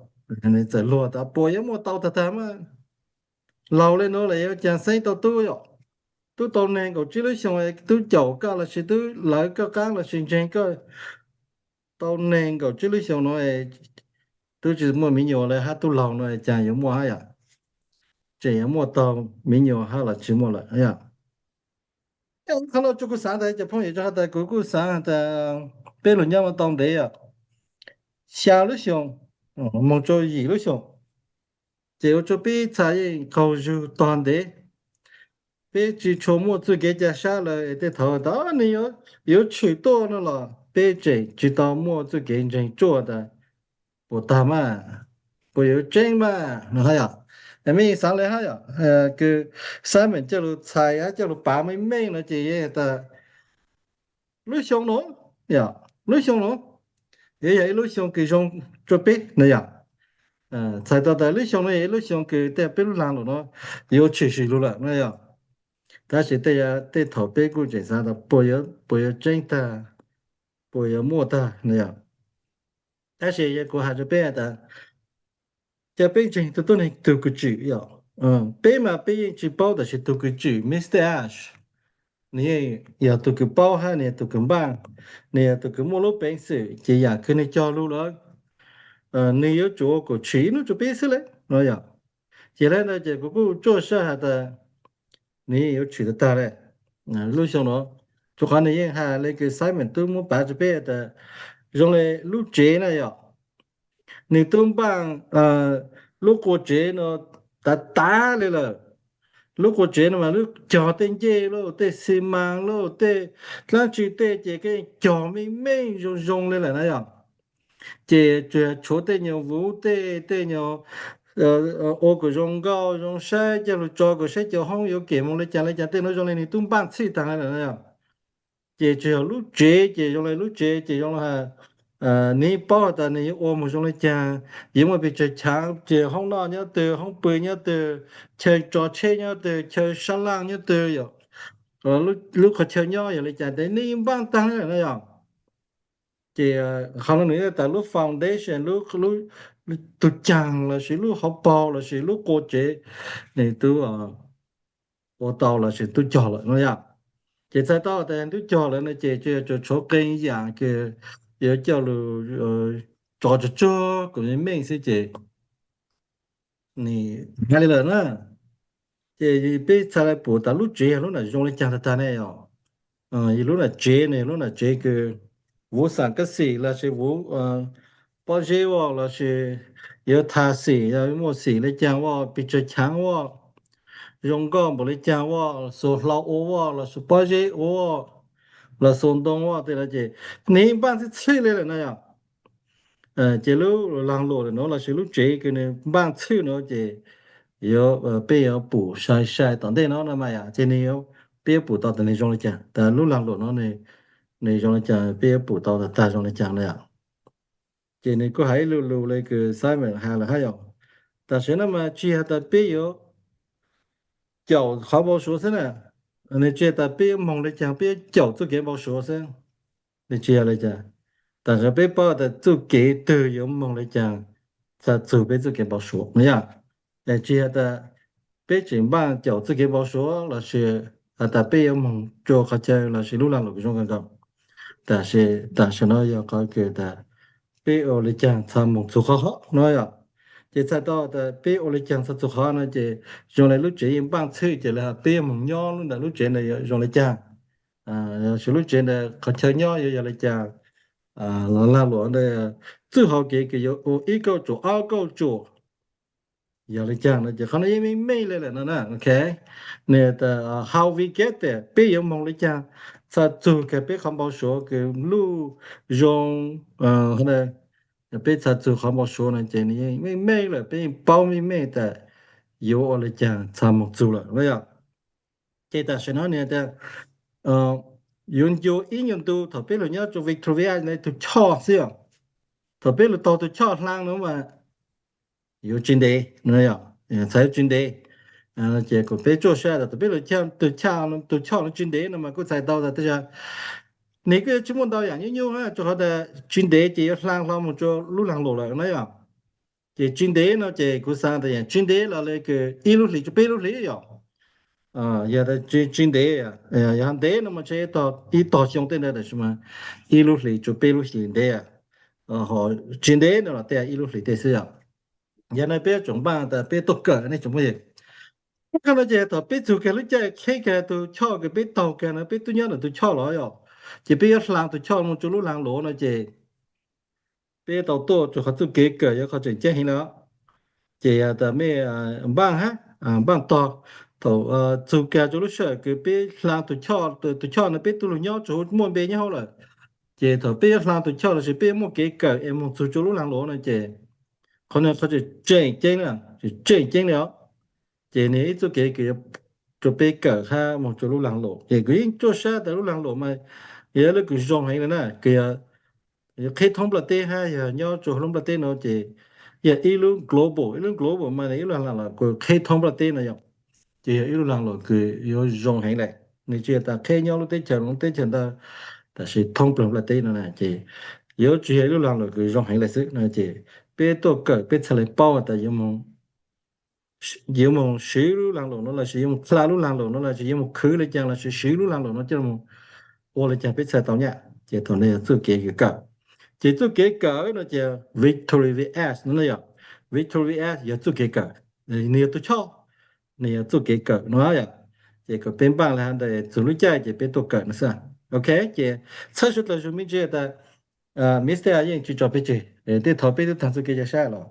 Nws txawm luag tas puas yuav muaj tau tag tag mas, laug le nuav lawm yuav caag xeeb tau tub yom. Tub tau neeg nkaum tsib lub xyoo, tub caum koj lossis tub lawv koj qaab lossis ntseeg koj tau neeg nkaum tsib lub xyoo nuav, tub tsis muaj me nyuam le hab tub laug nuav caag yuav muaj hab yom. Tseem yuav muaj tau me nyuam hab los tsis muaj lawm yom. Qhov no rua kuv xaav tas cov phooj ywg, rua qhov tas kuv kuj xaav tas peb lug nyob tau ntev yom, xya lub xyoo moog rua yim lub xyoo, ces ua rua peb txhad yeej qaug zug tog ntev. Peb tsis tshua muaj txuj kev ca sab lawm, tej thaum tas nws yuav tshwm tuaj no los peb tseem tsis tau muaj txuj kev ntseeg tsuaj tas puas tag mas, puas yuav tseeb mas no hab yom. Mej xaav le hab yom, kws Simon coj lug txhais hab coj lug pav meej meej no ces yeej tas lub xyoo no, lub xyoo no yuav yog ib lub xyoo kws zoo rua peb no yom. Txhais tau tas lub xyoo no yog ib lub xyoo kws tej peb lub laag lug no yuav tshwm sim lug lawm no yom. Tab sis tej thaum peb kuj tseem xaav tas puas yuav tseeb tag, puas yuav muaj tag no yom. Tab sis yog kuv has rua peb tas, ca peb ntseeg tug tuab neeg tug kws tswm yom. Peb mas peb yeej tsi paub tam sis tug kws tswm Mister Ash, nwg yeej yog tug kws paub hab nwg yog tug kws npaaj, nwg yog tug kws muaj lub peev xwm ces yaam kws nwg cog lug lawm, nwg yuav tsum ua kuas tshwm ib nub rua peb xwb le no yom. Ces le ntawd ces kuv kuj tsuaj sab has tas nwg yeej yuav tshwm tag tag le lub xyoo no, rua qhov nwg yeej has le kws Simon tub muab pav rua peb tas zoo le lub tsev na yom. Nwg tub npaaj lub qua tsev no tav tav le lawm. Lub qua tsev no mas lub cog tej ncej lauj, tej xi mas lauj, tej dlaab tsi tej ces koj cog meej meej zoo zoo le lawm na yom. Ces tsuas tshuav tej nyuag vuv tej, tej nyuag ua kuas zoo nkauj zoo saib, coj lug tso kuas saib cov hoob yuav kem moog le caag le caag tej no zoo le nwg tub npaaj txhij taag le lawm na yom. Ces tsuas yog lub tsev ces zoo le lub tsev ces zoo le has, nwg paub has tas nwg yuav ua moog zoo le caag, yuav muaj pes tsawg chaav, ces hoob noj nyob twg, hoob pw nyob twg, chaw tso tsheb nyob twg, chaw sab laaj nyob twg yom, lub qhov chaw nyob yog le caag tes nwg yeej npaaj taag le lawm na yom. Ces qhov no nwg tas lub foundation, tug caag lossis lub hauv paug lossis lub qua tsev, nwg tub ua tau lossis tub cog lawm no yom. Ces txhais tau tas tub cog lawm no ces tsuas yog tshuav qee yaam kws yuav coj lug tso tsuag tsuag kuas meej meej xwb ces nwg has le lawm na. Ces peb txhais le pum tas lub tsev yog lub nam zoo le caag tag tag ne yom. Yog lub nam tsev ne, lub nam tsev kws vuv xam kab xim lossis vuv pob zeb ua lossis yuav tha xim, yog muaj xim le caag ua, pes tsawg chaav ua, zoo nkauj npaum le caag ua, xuas hlau ua ua lossis pob zeb ua, los xuas ntoo ua tej no ces nwg npaaj txhij txhij le lawm na yom. Ces lub laag luam lawm nuav lossis lub tsev kws nwg npaaj txhij nuav ces yuav, peb yuav pum sai sai tom ntej no no mas yom, ces nwg, peb yuav pum tau tas nwg zoo le caag, tas lub laag luam no nwg zoo le caag, peb yuav pum tau tas tag zoo le caag na yom. Ces nwg kuj has ib lu lug le kws Simon has lawm hab yom. Tam sim no mas tsis has tas peb yuav caum qhov npau suav xwb na, nwg tsis has tas peb yuav moog le caag peb yuav caum txuj kev npau suav xwb. Nwg tsis yog le caag, tam sim no peb paub tas txuj kev twg yuav moog le caag txhad txug peb txuj kev npau suav no yom. Tsis has tas peb tseem npaaj caum txuj kev npau suav lossis has tas peb yuav moog rua qhov chaw lossis lub laag luam kws zoo kawg nkaus. Tam sim, tam sim no yog qhov kws tas peb ua le caag txhad moog txug qhov hov no yom. Ces txhais tau tas peb ua le caag txhad txug qhov no ces zoo le lub tsev yeej npaaj txhij ces le has peb yuav moog nyob lub ntawm lub tsev ntawd zoo le caag, lossis lub tsev ntawd qhov chaw nyob yuav yog le caag, los laag luam ntawd txuj hauv kev kws yuav ua ib kauj ruam ob kauj ruam yog le caag no ces qhov no yeej meej meej le lawm no na, ok. Nwg tas how we get there, peb yuav moog le caag txhad txug kag peb qhov npau suav kws luj zoo, peb txhad txug qhov npau suav no ces nwg yeej meej meej lawm, peb yeej paub meej meej tas yuav ua le caag txhad moog txug lawm no yom. Ces tam sim no nwg tas yuav ncu ib nyuag ntu thaum peb lug nyob rua Victoria le tug choj xwb yom. Thaum peb lug taug tug choj hlaang no mas yuav tsis ntev, txhais yuav tsis ntev. Ces kuas peb tsuaj sab tas thaum peb lug tug choj no tsis ntev no mas kuj txhais tau tas tej zag nwg kuj yuav tsis muaj ntau yaam nyuaj nyuaj, rua qhov tas tsis ntev ces yuav hlaang hlo moog rua lub laag luam lawm na yom. Ces tsis ntev no ces kuv xaav tas yaam tsis ntev los le kws ib lub hlis rua peb lub hlis yom. Yog tas tsis ntev, yog ntev no mas ntshe ib tog xyoo tej ntawd tab sis mas ib lub hlis rua peb lub hlis ntev, tsis ntev no los tej ib lub hlis tej xwb yom. Yog no peb yuav tsum npaaj tas peb tuaj kawm ne tsoom phooj ywg. Qhov no ces thaum peb txug kag lub caij qheb kag tug choj kws peb taug kag no peb tub nyob ntawm tug choj los yom, ces peb yuav hlaang tug choj moog rua lub laag luam no ces peb tau tuaj rua qhov txuj kev kawm yuav qhov tseem ceeb heev na. Ces tas mej npaaj hab, npaaj tog, thaum txug kag rua lub sij hawm kws peb hlaang tug choj, tug choj no peb tub lug nyob tsuas muaj npe nyob hauv lawm. Ces thaum peb yuav hlaang tug choj lossis peb yuav muaj kev kawm es moog txug rua lub laag luam no ces qhov no qhov tseem ceeb, tseem ceeb li os. Ces nwg ib txuj kev kws yuav rua peb kawm hab moog rua lub laag luam ces kuv yeej tsuaj sab tas lub laag luam mas Yog lub kws zoo heev li na, kws yog qhib thoob nplaj teb hab yog nyob rua hauv lub nplaj teb no ces yog ib lub global, ib lub global mas ib lub lag luam kws qhib thoob nplaj teb no yom. Ces yog ib lub lag luam kws yuav zoo heev lawm, nws tsis yog tas qhib nyob lub teb chaws, lub teb chaws ntawd, tab sis thoob plaws nplaj teb no na ces yuav tsis yog ib lub lag luam kws zoo heev lawm xwb no ces peb tuaj kawm peb txhaj le paub tas yuav moog siv lub lag luam no lossis yuav moog qha lub lag luam no lossis yuav moog khwv le caag lossis siv lub lag luam no coj moog ua le caag peb txhaj tau nyaj. Ces thaum no yog txuj kev kawm. Ces txuj kev kawm no ces Victory V S no yog, Victory V S yog txuj kev kawm, nws yog tug choj, nws yog txuj kev kawm no yom. Ces kom peb npaaj le hov ntawd txug lub caij ces peb tuaj kawm no xwb. Ok, ces txhawb suav dlawg zug me ntsis tas Mister yeej tsis tso peb tseg, tej thaum peb twb taag txuj kev ca sab los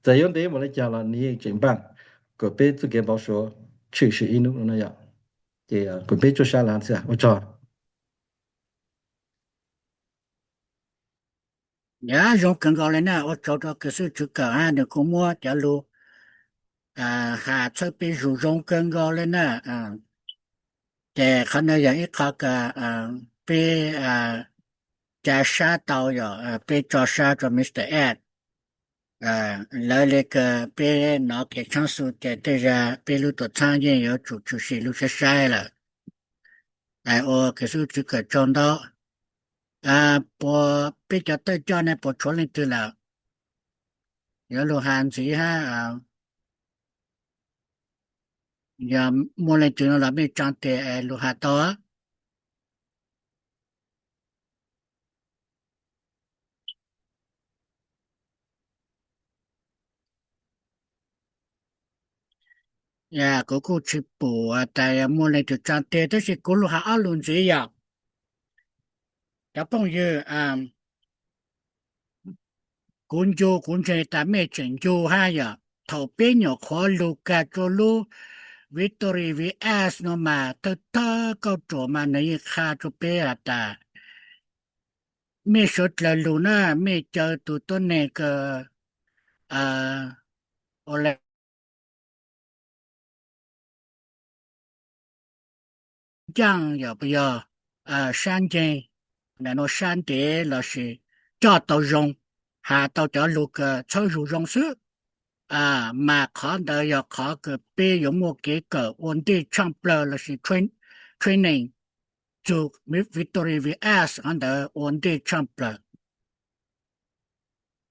txawm yuav ntev npaum le caag los nws yeej tseem npaaj kom peb txuj kev npau suav tshwm sim ib nub no yom. Ces kom peb tsuaj sab le hov xwb, ua tsaug. Yog zoo kawg nkaus le na, ua tsaug rua kws xib hwb Tswv Kawm hab nws kuj muab cov lug has txhawb peb zug zoo kawg nkaus le na. Ces qhov no yog ib qho kws peb ca sab tau, yog peb tso sab rua Mister Ed. Lawv le kws peb nov kev tshaab xu ces tej zag peb lub tuam txhaab yeej yuav tsum tshwm sim lug saib saib lawm. Ua kws xib hwb Tswv Kawm tsaug ntau. Puas peb cov tawj coj ne puas tshuav leej twg lawm? Yuav lug has ntxiv hab, yog muaj leej twg no los mej tsaa tes lug has tau. Kuv kuj tsis pum tas yog muaj leej twg tsaa tes, tab sis kuv lug has ob lug ntxiv yom. Cov phooj ywg, kuv ncu kuv ntseeg tas mej tseem ncu hab yom, thaum peb nyuam qhuav lug kag rua lub Victory V S no mas thawj thawj kauj ruam mas nws yeej qha rua peb has tas mej suav dlawg lug na, mej caw tug tuab neeg kws ua le ncaaj yog, yog sab nceeg, sab ntev lossis coj tau zoo, has tau cov lug kws txhawb zug zoo xwb. Mas qhov ntawd yog qhov kws peb yuav muaj kev kawm ua ntej tshaaj plawg lossis training txug Victory V S qhov ntawd ua ntej tshaaj plawg.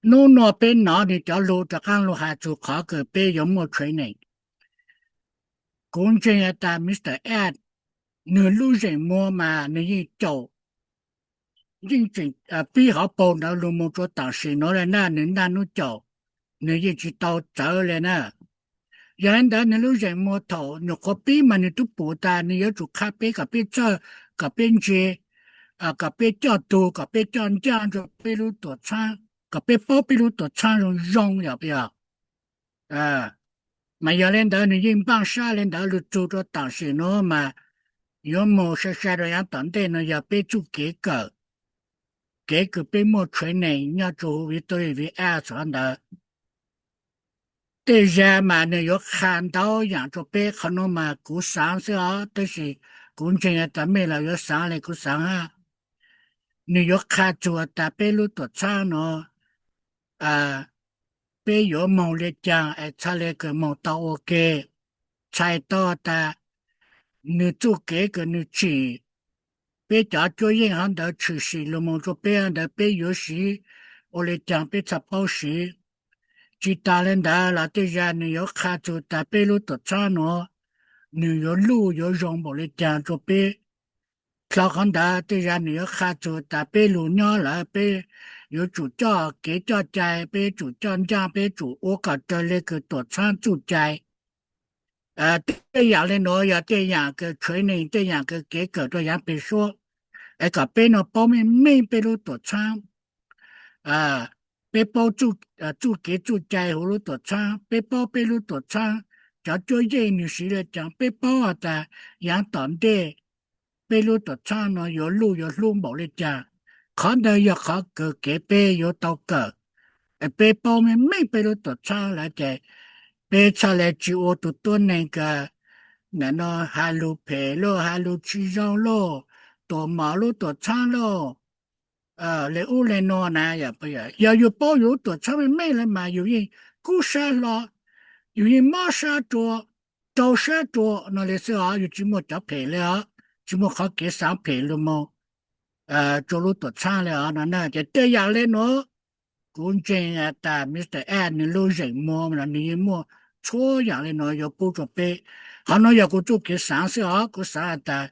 Nub nuav peb nov nwg cov lug rov qaab lug has txug qhov kws peb yuav muaj training. Kuv ntseeg has tas Mister Ed, nwg lub zeem muag mas nwg yeej caum, yeej tseem pib hauv paug ntawd lug moog rua taam sim nuav le na, nwg naj nub caum, nwg yeej tsis tau txawv le na. Yog le ntawd nwg lub zeem muag thaum nyuam qhuav pib mas nwg tub pum tas nwg yuav tsum qha peb kom peb txawj, kom peb ntse, kom peb coj tug, kom peb coj ncaaj rua peb lub tuam txhaab, kom peb paub peb lub tuam txhaab zoo zoo yog puas yog? Mas yog le ntawd nwg yeej npaaj sab le ntawd lug txug rua taam sim nuav mas yuav moog sai sai rua yaav tom ntej no yog peb txuj kev kawm, kev kws peb muaj training nyob rua huv Victory V S qhov ntawd. Tej zag mas nwg yuav qha ntau yaam rua peb, qhov nuav mas kuv xaav xwb os, tab sis kuv ntseeg tas mej los yuav xaav le kuv xaav hab. Nwg yuav qha txug tas peb lub tuam txhaab nuav peb yuav moog le caag es txhaj le kws moog tau ua ke, txhais tau tas nwg txuj kev kws nwg tsim, peb cov cuab yeej hov ntawd tshwm sim lug moog rua peb ntawd peb yuav siv ua le caag peb txhaj paub siv. Tsis tas le ntawd los tej zag nwg yuav qha txug tas peb lub tuam txhaab nuav nwg yuav luj yuav zoo npaum le caag rua peb. Dlhau qhov ntawd tej zag nwg yuav qha txug tas peb lug nyob lawm peb yuav tsum coj kev coj cai, peb yuav tsum coj ncaaj, peb yuav tsum ua kom raws le kws tuam txhaab txuj cai. Tej yaam le nuav yog tej yaam kws training, tej yaam kws kev kawm rua yaav peg suab, es kom peb nuav paub meej meej peb lub tuam txhaab, peb paub txuj kev txuj cai huv lub tuam txhaab, peb paub peb lub tuam txhaab cov cuab yeej nwg siv le caag, peb paub has tas yaav tom ntej peb lub tuam txhaab nuav yuav luj yuav hlub npaum le caag. Qhov ntawd yog qhov kws kev peb yuav tau kawm, peb paub meej meej peb lub tuam txhaab lawm ces peb txhaj le tsis ua tug tuab neeg kws nim no has lug phem lauj, has lug tsis zoo lauj, tuam mom lub tuam txhaab lauj, le ub le nuav na. Yog yus paub yus lub tuam txhaab meej meej lawm mas yus yeej kub sab hlo, yus yeej mob sab rua, rau sab rua no le xwb os. Yus tsis muaj cov phem le os, tsis muaj qhov kev xaav phem lug moog rua lub tuam txhaab le os no na. Ces tej yaam le nuav kuv ntseeg has tas Mr. Ed nwg lub zeem muag los nwg yeej muaj txhua yaam le nuav yuav pub rua peb. Qhov nuav yog kuv txuj kev xaav xwb os, kuv xaav has tas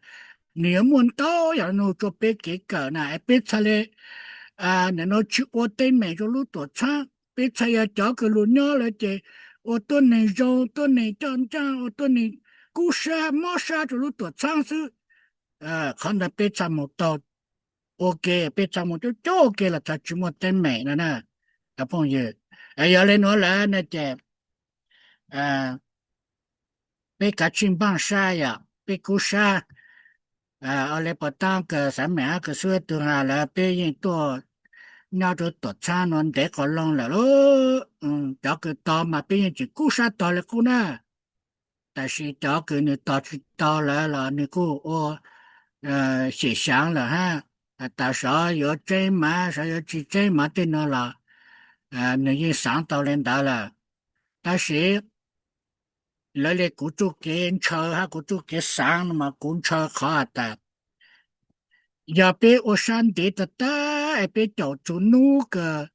nwg yuav muaj ntau yaam le nuav rua peb kev kawm na. Es peb txhaj le nim no tsis ua teeb meem rua lub tuam txhaab, peb txhaj yog cov kws lug nyob lawm ces ua tuab neeg zoo, tuab neeg coj ncaaj, ua tuab neeg kub sab mob sab rua lub tuam txhaab xwb. Qhov ntawd peb txhaj moog taug ua ke, peb txhaj moog coob coob ua ke los txhaj tsis muaj teeb meem no na cov phooj ywg. Yog le nuav lawm no ces peb kav tsij npaaj sab, yog peb kub sab. Ua le puas taab kws xaav meem hab kws xub tug has lawm, peb yeej tuaj nyob rua tuam txhaab nuav ntev quas loo lawm lauj. Cov kws tau mas peb yeej tseem kub sab tog le qub na. Tab sis cov kws nwg tog tsis tau lawm los nwg kuj ua xyem xyaav lawm hab. Has tas sov yuav tseeb mas sov yuav tsis tseeb mas tej nuav los nwg yeej xaav tau le ntawd lawm. Tab sis lawv le kuv txuj kev ntshaw hab kuv txuj kev xaav no mas kuv ntshaw qhov has tas yog peb ua sab ntev tag tag es peb caum txug nub kws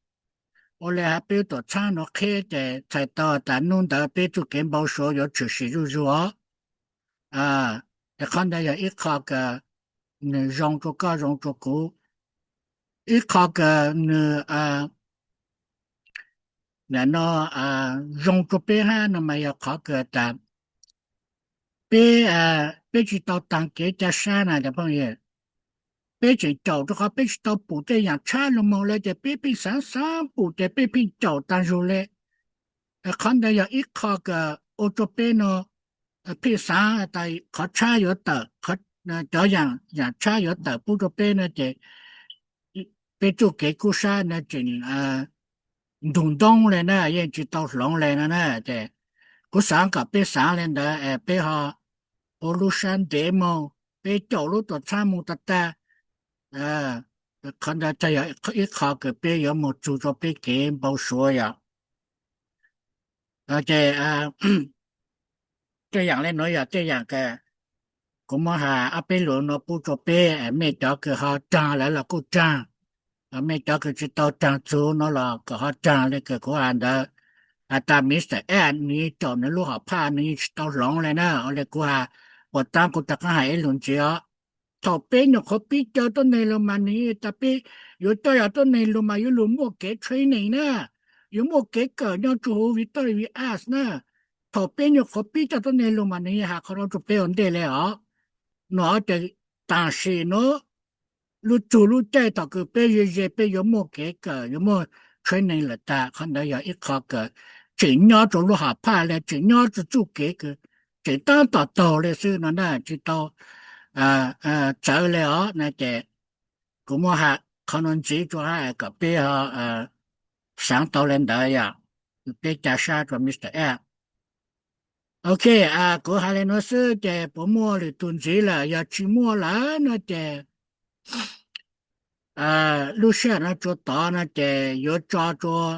ua le has peb tuam txhaab nuav qheb ces txhais tau tas nub ntawd peb txuj kev npau suav yuav tshwm sim zuj zus os. Es qhov ntawd yog ib qho kws nwg zoo rua koj zoo rua kuv, ib qho kws nwg nim no zoo rua peb hab no mas yog qhov kws tas peb, peb tsis tau taag kev ca sab na cov phooj ywg. Peb tseem caum rua qhov peb tsis tau pum tej yaam tshab lug moog le ces peb pheej xaav xaav pum ces peb pheej caum taag zug le. Qhov ntawd yog ib qho kws ua rua peb no pheej xaav tas qhov tshab yuav tawm, cov yaam tshab yuav tawm pub rua peb no ces peb txuj kev kub sab no tseem ntug ntoob le na, yeej tsis tau hloov le no na. Ces kuv xaav kom peb xaav le ntawd es peb ho ua lub sab ntev moog, peb caum lub tuam txhab moog tag tag. Qhov ntawd yog ib qho kws peb yuav moog txug rua peb kev npau suav yom. Ces tej yaam le nuav yog tej yaam kws kuv muab has ob peb lus nuav pub rua peb, mej cov kws ho raag lawm los kuj raag, mej cov kws tsis tau raag txug nuav los kom ho raag le kws kuv has ntawd. Has tas Mr. Ed nwg yeej caum nwg lub hom phaj nwg yeej tsis tau hloov le na. Ua le kuv has, puas taab kuv rov qaab has ib lus ntxiv os. Thaum peb nyuam qhuav pib caw tuab neeg lug mas nwg yeej tas peb yuav coj yog tuab neeg lug mas yuav lug muaj kev training na, yuav muaj kev kawm nyob rua huv Victoria Vias na. Thaum peb nyuam qhuav pib coj tuab neeg lug mas nwg yeej has qhov nuav rua peb ua ntej le os. No ces tam sim nuav lub txug lub caij thaum kws peb ze ze peb yuav muaj kev kawm yuav muaj training lawm tag. Qhov ntawd yog ib qho kws tseem nyob rua lub hom phaj le, tseem nyob rua txuj kev kws tseem taab tom taug le xwb no na, tsis tau txawv le os na. Ces kuv muab has qhov nuav ntxiv rua hab kom peb ho xaav tau le ntawd yom, peb ca sab rua Mr. Ed. Ok, kuv has le nuav xwb ces puas muaj lwm tug ntxiv lawm? Yog tsis muaj lawm no ces lub sij hawm no tsuas tod no ces yuav tso rua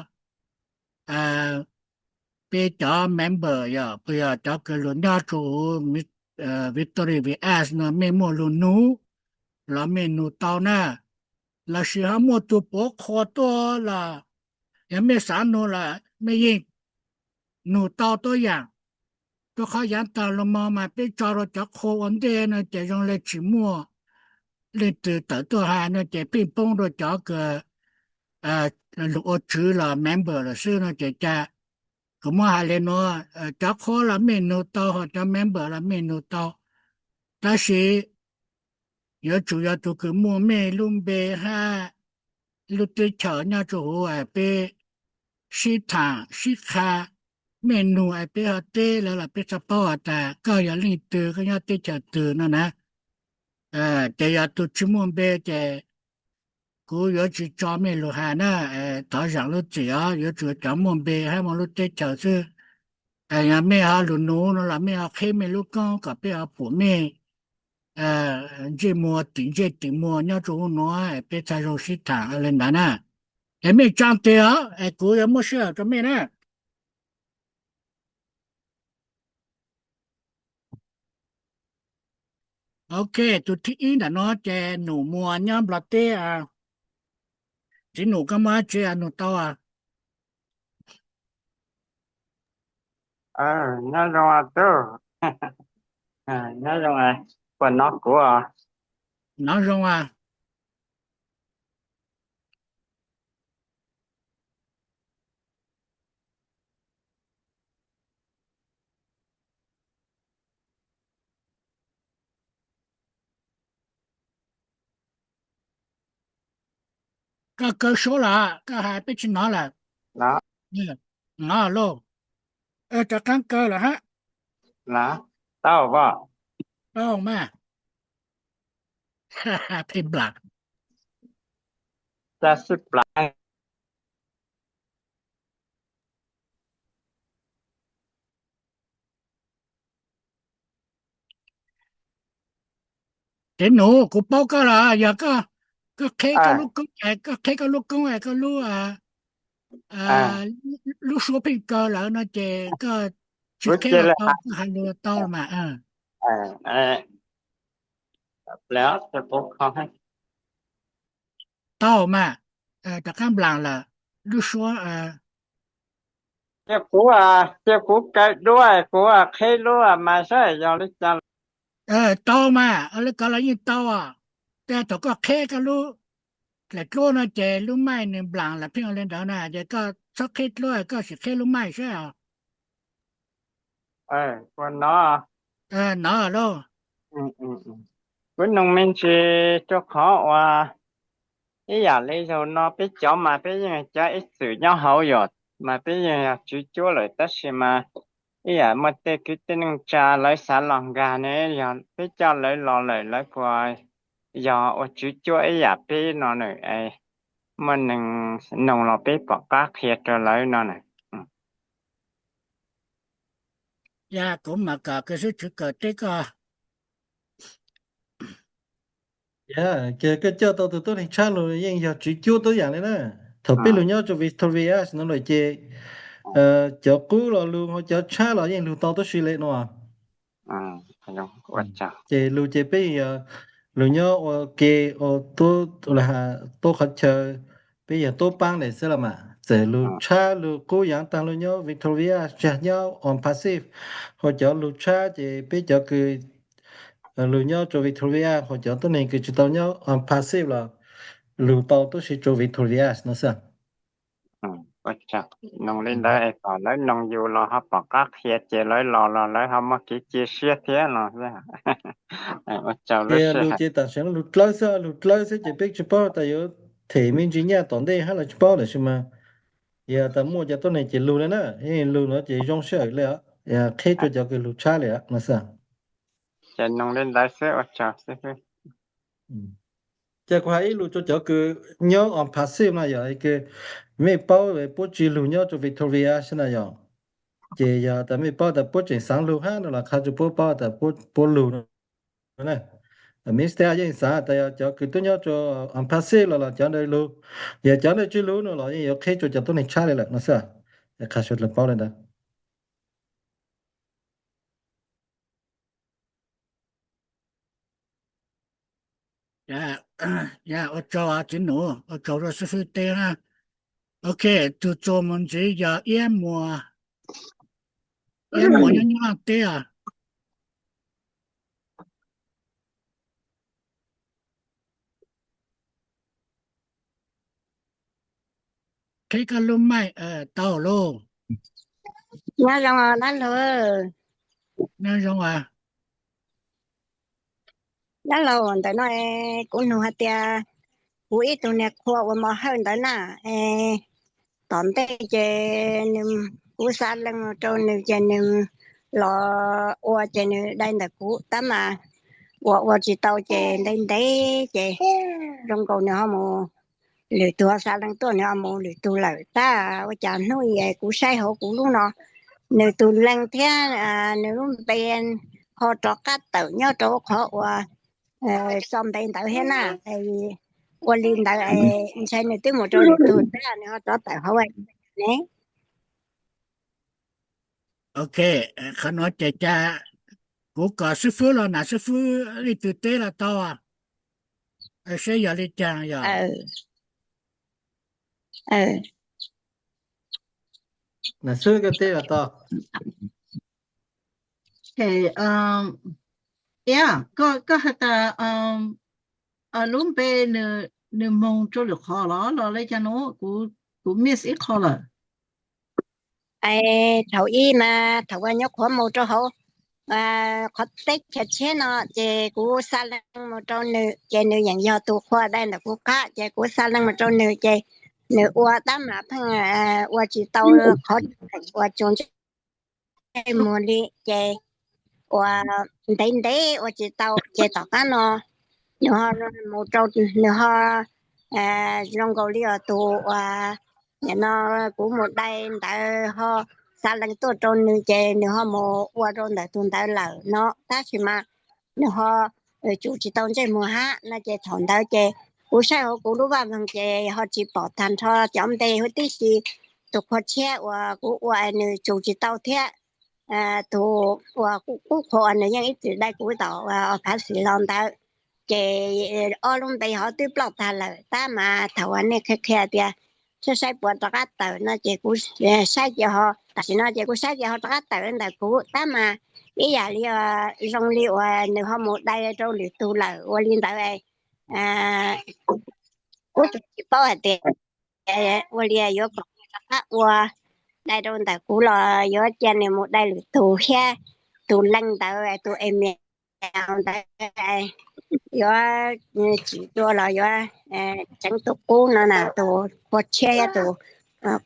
peb cov member yog puas yog cov kws lug nyob rua huv Victoria Vias no mej muaj lug nug los mej nug tau na, lossis ho muaj tug puav qhua tuaj los yog mej xaav nug los mej yeej nug tau tuab yaam. Rua qhov yaav taag lug moog mas peb tso rua cov qhua ua ntej no ces zoo le tsis muaj leej twg tawm tuaj has no ces pheej poob rua cov kws lug ua tswv los member lawm xwb no ces ca. Kuv muab has le nuav, cov qhua los mej nug tau, ho cov member los mej nug tau, tab sis yuav tsum yog tug kws muaj mej lub npe hab lub teb chaws nyob rua huv peb sib thaam sib qha, mej nug es peb ho teb lawv los peb txhaj paub has tas koj yog leej twg, koj nyob teb chaws twg no na. Ces yog tug tsis muaj npe ces kuv yuav tsis tso mej lug has na, thov zaam lub txim os, yuav tsum cov muaj npe hab muaj lub teb chaws xwb. Yog mej ho lug nug no los mej ho qheb mej lub koob kom peb ho pum mej ntsej muag tim ntsej tim muag nyob rau hauv nuav, peb txhaj zoo sib tham li ntawd na. Es mej tsaa tes os, es kuv yuav muab sij hawm rau mej na. Ok, tus thib ib ntawm no ces Num Muas nyob Nplog teb. Txiv Num, koj muaj dab tsi nug tau? Nyob zoo tub, nyob zoo, puas hnov kuv? Hnov zoo. Koj kaw suab lawm, koj hais peb tsis hnov lawm. Hnov lauj. Rov qaab kaw lawm hab. Tau mas. Peb nplam. Txiv Num, kuv paub koj lawm, yog koj qheb koj lub koob, koj qheb koj lub koob es koj lub, lub suab pheej kaw lawm no ces koj tsis qheb los tau, koj hais lus tau los mas. Tau mas, rov qab nplam lawm, lub suab. Cia kuv, cia kuv kaw duab, kuv qheb lub mas saib yog li cas. Tau mas, li ko los yeej tau. Tej thaum koj qheb koj lub dlaim dluab no ces lub maij nws nplam lawm pheej ua li ntawd na, ces koj txhob qheb dluab, koj sim qheb lub maij saib os. Hnov lauj. Kuv nug me ntsis rau qhov uas ib yam li zaum no peb cov mas peb yeej cov ib txwm nyob hauv yom, mas peb yeej yog tswv cuab lawm tab sis mas ib yam muaj tej kwv tij neej tsa lawv xav los nkag ne, yog peb coj lawv los lawm lawv puas yog ua tswv cuab ib yam peb no na? Muaj neeg nug los peb pom qab qhia rau lawv no na. Yog kuv mam kom kws xib hwb Tswv Kawm teb koj. Ces koj coj tau tus tuab neeg tshab lug yeej yog tswv cuab tib yam li na. Thaum peb lug nyob rau Victoria no lawm ces cov qub los lug, cov tshab los yeej lug tau tib si li no. Ces lug ces peb lug nyob ua ke, ua tuab qhov chaw, peb yog tuab paab ntawm xwb los mas. Txawm lug tshab lug qub yaav taag lug nyob Victoria tsi nyob on passive, ho cov lug tshab ces peb cov kws lug nyob rua Victoria, ho cov tuab neeg kws tsi tau nyob on passive los lug tau tib si rua Victoria no xwb. Nug li ntawd es kom lawv noog yus los ho pom qab qhia ces lawv los los lawv ho muaj kev cia siab thiab los. Ua tsaug lug ces tam sim no lug dlawb xwb, lug dlawb xwb ces peb tsi paub tas yuav them me ntsis nyaj tom ntej hab los tsi paub tab sis mas yog tas muaj cov tuab neeg ces lug li na, lug no ces zoo sij hawm li os, qheb rua cov kws lug tshab li no xwb. Ces nug li ntawd xwb, ua tsaug xwb. Ces kuv has ib lus rua cov kws nyob on passive no yog kws mej paub puab tsi lug nyob rua Victoria xwb na yog, ces yog tas mej paub tas puab tseem xaav lug hab no los qha rua puab paub tas puab lug no. Mistake yeej xaav tas yog cov kws tub nyob rua on passive los los cov ntawd lug, yog cov ntawd tsi lug no los yeej yuav qheb rua cov tuab neeg tshab li lawm no xwb. Qha suav dlawg paub li ntawd. Ua tsaug txiv nus, ua tsaug rua xib fwb teb na. Ok, tug txuas mus ntxiv yog Iab Muas, Iab Muas nyob Nyab Laj teb os. Qheb koj lub maij tau lauj. Nyob zoo dab laug. Nyob zoo. Dab laug, ntawm no kuv nug hais tias kuv ib tug niag qhua ua mos hawj ntawd na, tom ntej ces nws, kuv xa lees rau nws ces nws los ua ces nws dai ntawm kuv tab mas ua ua tsis tau ces ntev ntev ces zoo nkaus nws ho mus, lwm tug ho xa lees tuaj nws ho mus lwm tug lawm tab ua cas hnub i kuv saib hauv kuv lub no, nws tus lees thiab nws lub npe ho rov qab tawm nyob rau qhov uas sau npe ntawd thiab na. Ua li ntawd ntshai nws twb mus rau lwm tus thiab nws ho rov tawm hauv ne. Ok, qhov no ces cas kuv kom xib fwb los nam xib fwb leej twg teb los tau, seb yog li cas yog. Nam xib fwb koj teb los tau. Iab, koj has tas lub npe nws moog rau lwm qhov los los li cas no, kuv miss ib qho lawm. Thaum ub mas thaum uas nyuam qhuav mus rau hauv qhov teb chaws tshiab no ces kuv xa leej mus rau nws ces nws yeej yog tus qhua dai ntawm kuv qab ces kuv xa leej mus rau nws ces nws ua tab mas pheej ua tsis tau qhov uas tsuas ntsej muag li ces ua ntev ntev ua tsis tau ces tom qab no nws ho mus rau, nws ho zoo nkaus li os tus uas nim no kuv mus dai ntawd ho xa leej tuaj rau nws ces nws ho mus ua rau ntawm tus ntawd lawm no tab sis mas nws ho tsum tsis tau ntsej muag hab no ces thaum ntawd ces kuv saib hauv kuv lub vaj loog ces ho tsis pom tag nrho cov npe huv tib si. Tus qhua tshiab uas kuv ua nws tsum tsis tau thiab tus uas qub qhua uas nws yeej ib txwm dai kuv tom phav xis los ntawd ces ob lub npe ho twb ploj tag lawm tab mas thaum uas nej qhia qhia tias saib saib puas rov qab tawm no ces kuv saib ces ho tam sim no ces kuv saib ces ho rov qab tawm ntawm kuv tab mas ib yam li zoo li uas nws ho mus dai rau lwm tus lawm ua li ntawd. Kuv tsis paub hais tias ua li yuav kom rov qab ua dai rau ntawm kuv los yuav cia nws mus dai lwm tus thiab tus leej ntawd tus email ntawd yuav tsim dua los yuav tseev tus qub no na, tus qhua tshiab thiab tus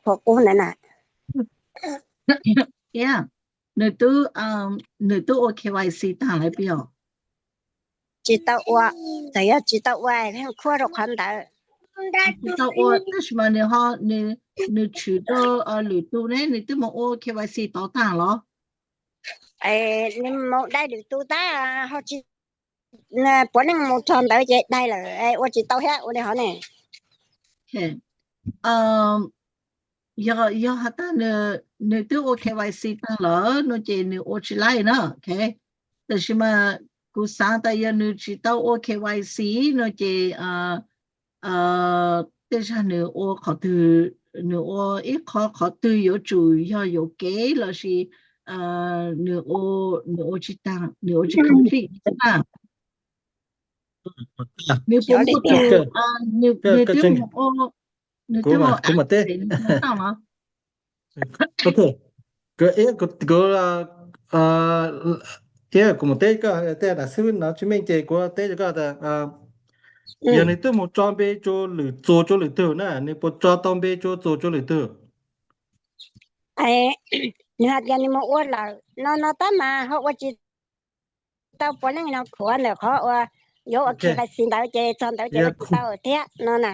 qhua qub ntawd na. Nws twb, nws twb ua K Y C tag lawm puas yog? Tsis tau ua, txawm yog tsis tau ua pheej khuab rau qhov ntawd. Tsis tau ua tab sis mas nws ho, nws tshwm rau lwm tus ne, nws twb mus ua K Y C tod tag los? Nws mus dai lwm tus tab ho tsis, puav leej mus txog ntawd ces dai lawm ua tsis tau thiab ua li hov ne. Yog, yog has tas nws twb ua K Y C tag lawm no ces nws ua tsis laij na. Tab sis mas kuv xav tas yog nws tsis tau ua K Y C no ces tej zag nws ua qhov twg, nws ua ib qho qhov twg yuav tsum yog yuam kev lossis nws ua, nws ua tsis tag, nws ua tsis complete na. Nws puas muaj tus, nws twb mus ua, nws twb mus ua, kuv mam teb. Kuv mam teb koj tej nam xib fwb no tsis meej ces kuv teb rau koj tas yog nws twb mus tso npe rau lwm, txuas rau lwm tug na, nws puas tso tau npe rau txuas rau lwm tug? Nws hais tias nws mus ua lawm no no tab mas ho ua tsis tau puav leej no khuav ntawm qhov uas yuav ua K Y C ntawd ces txog ntawd ces ua tsis tau thiab no na.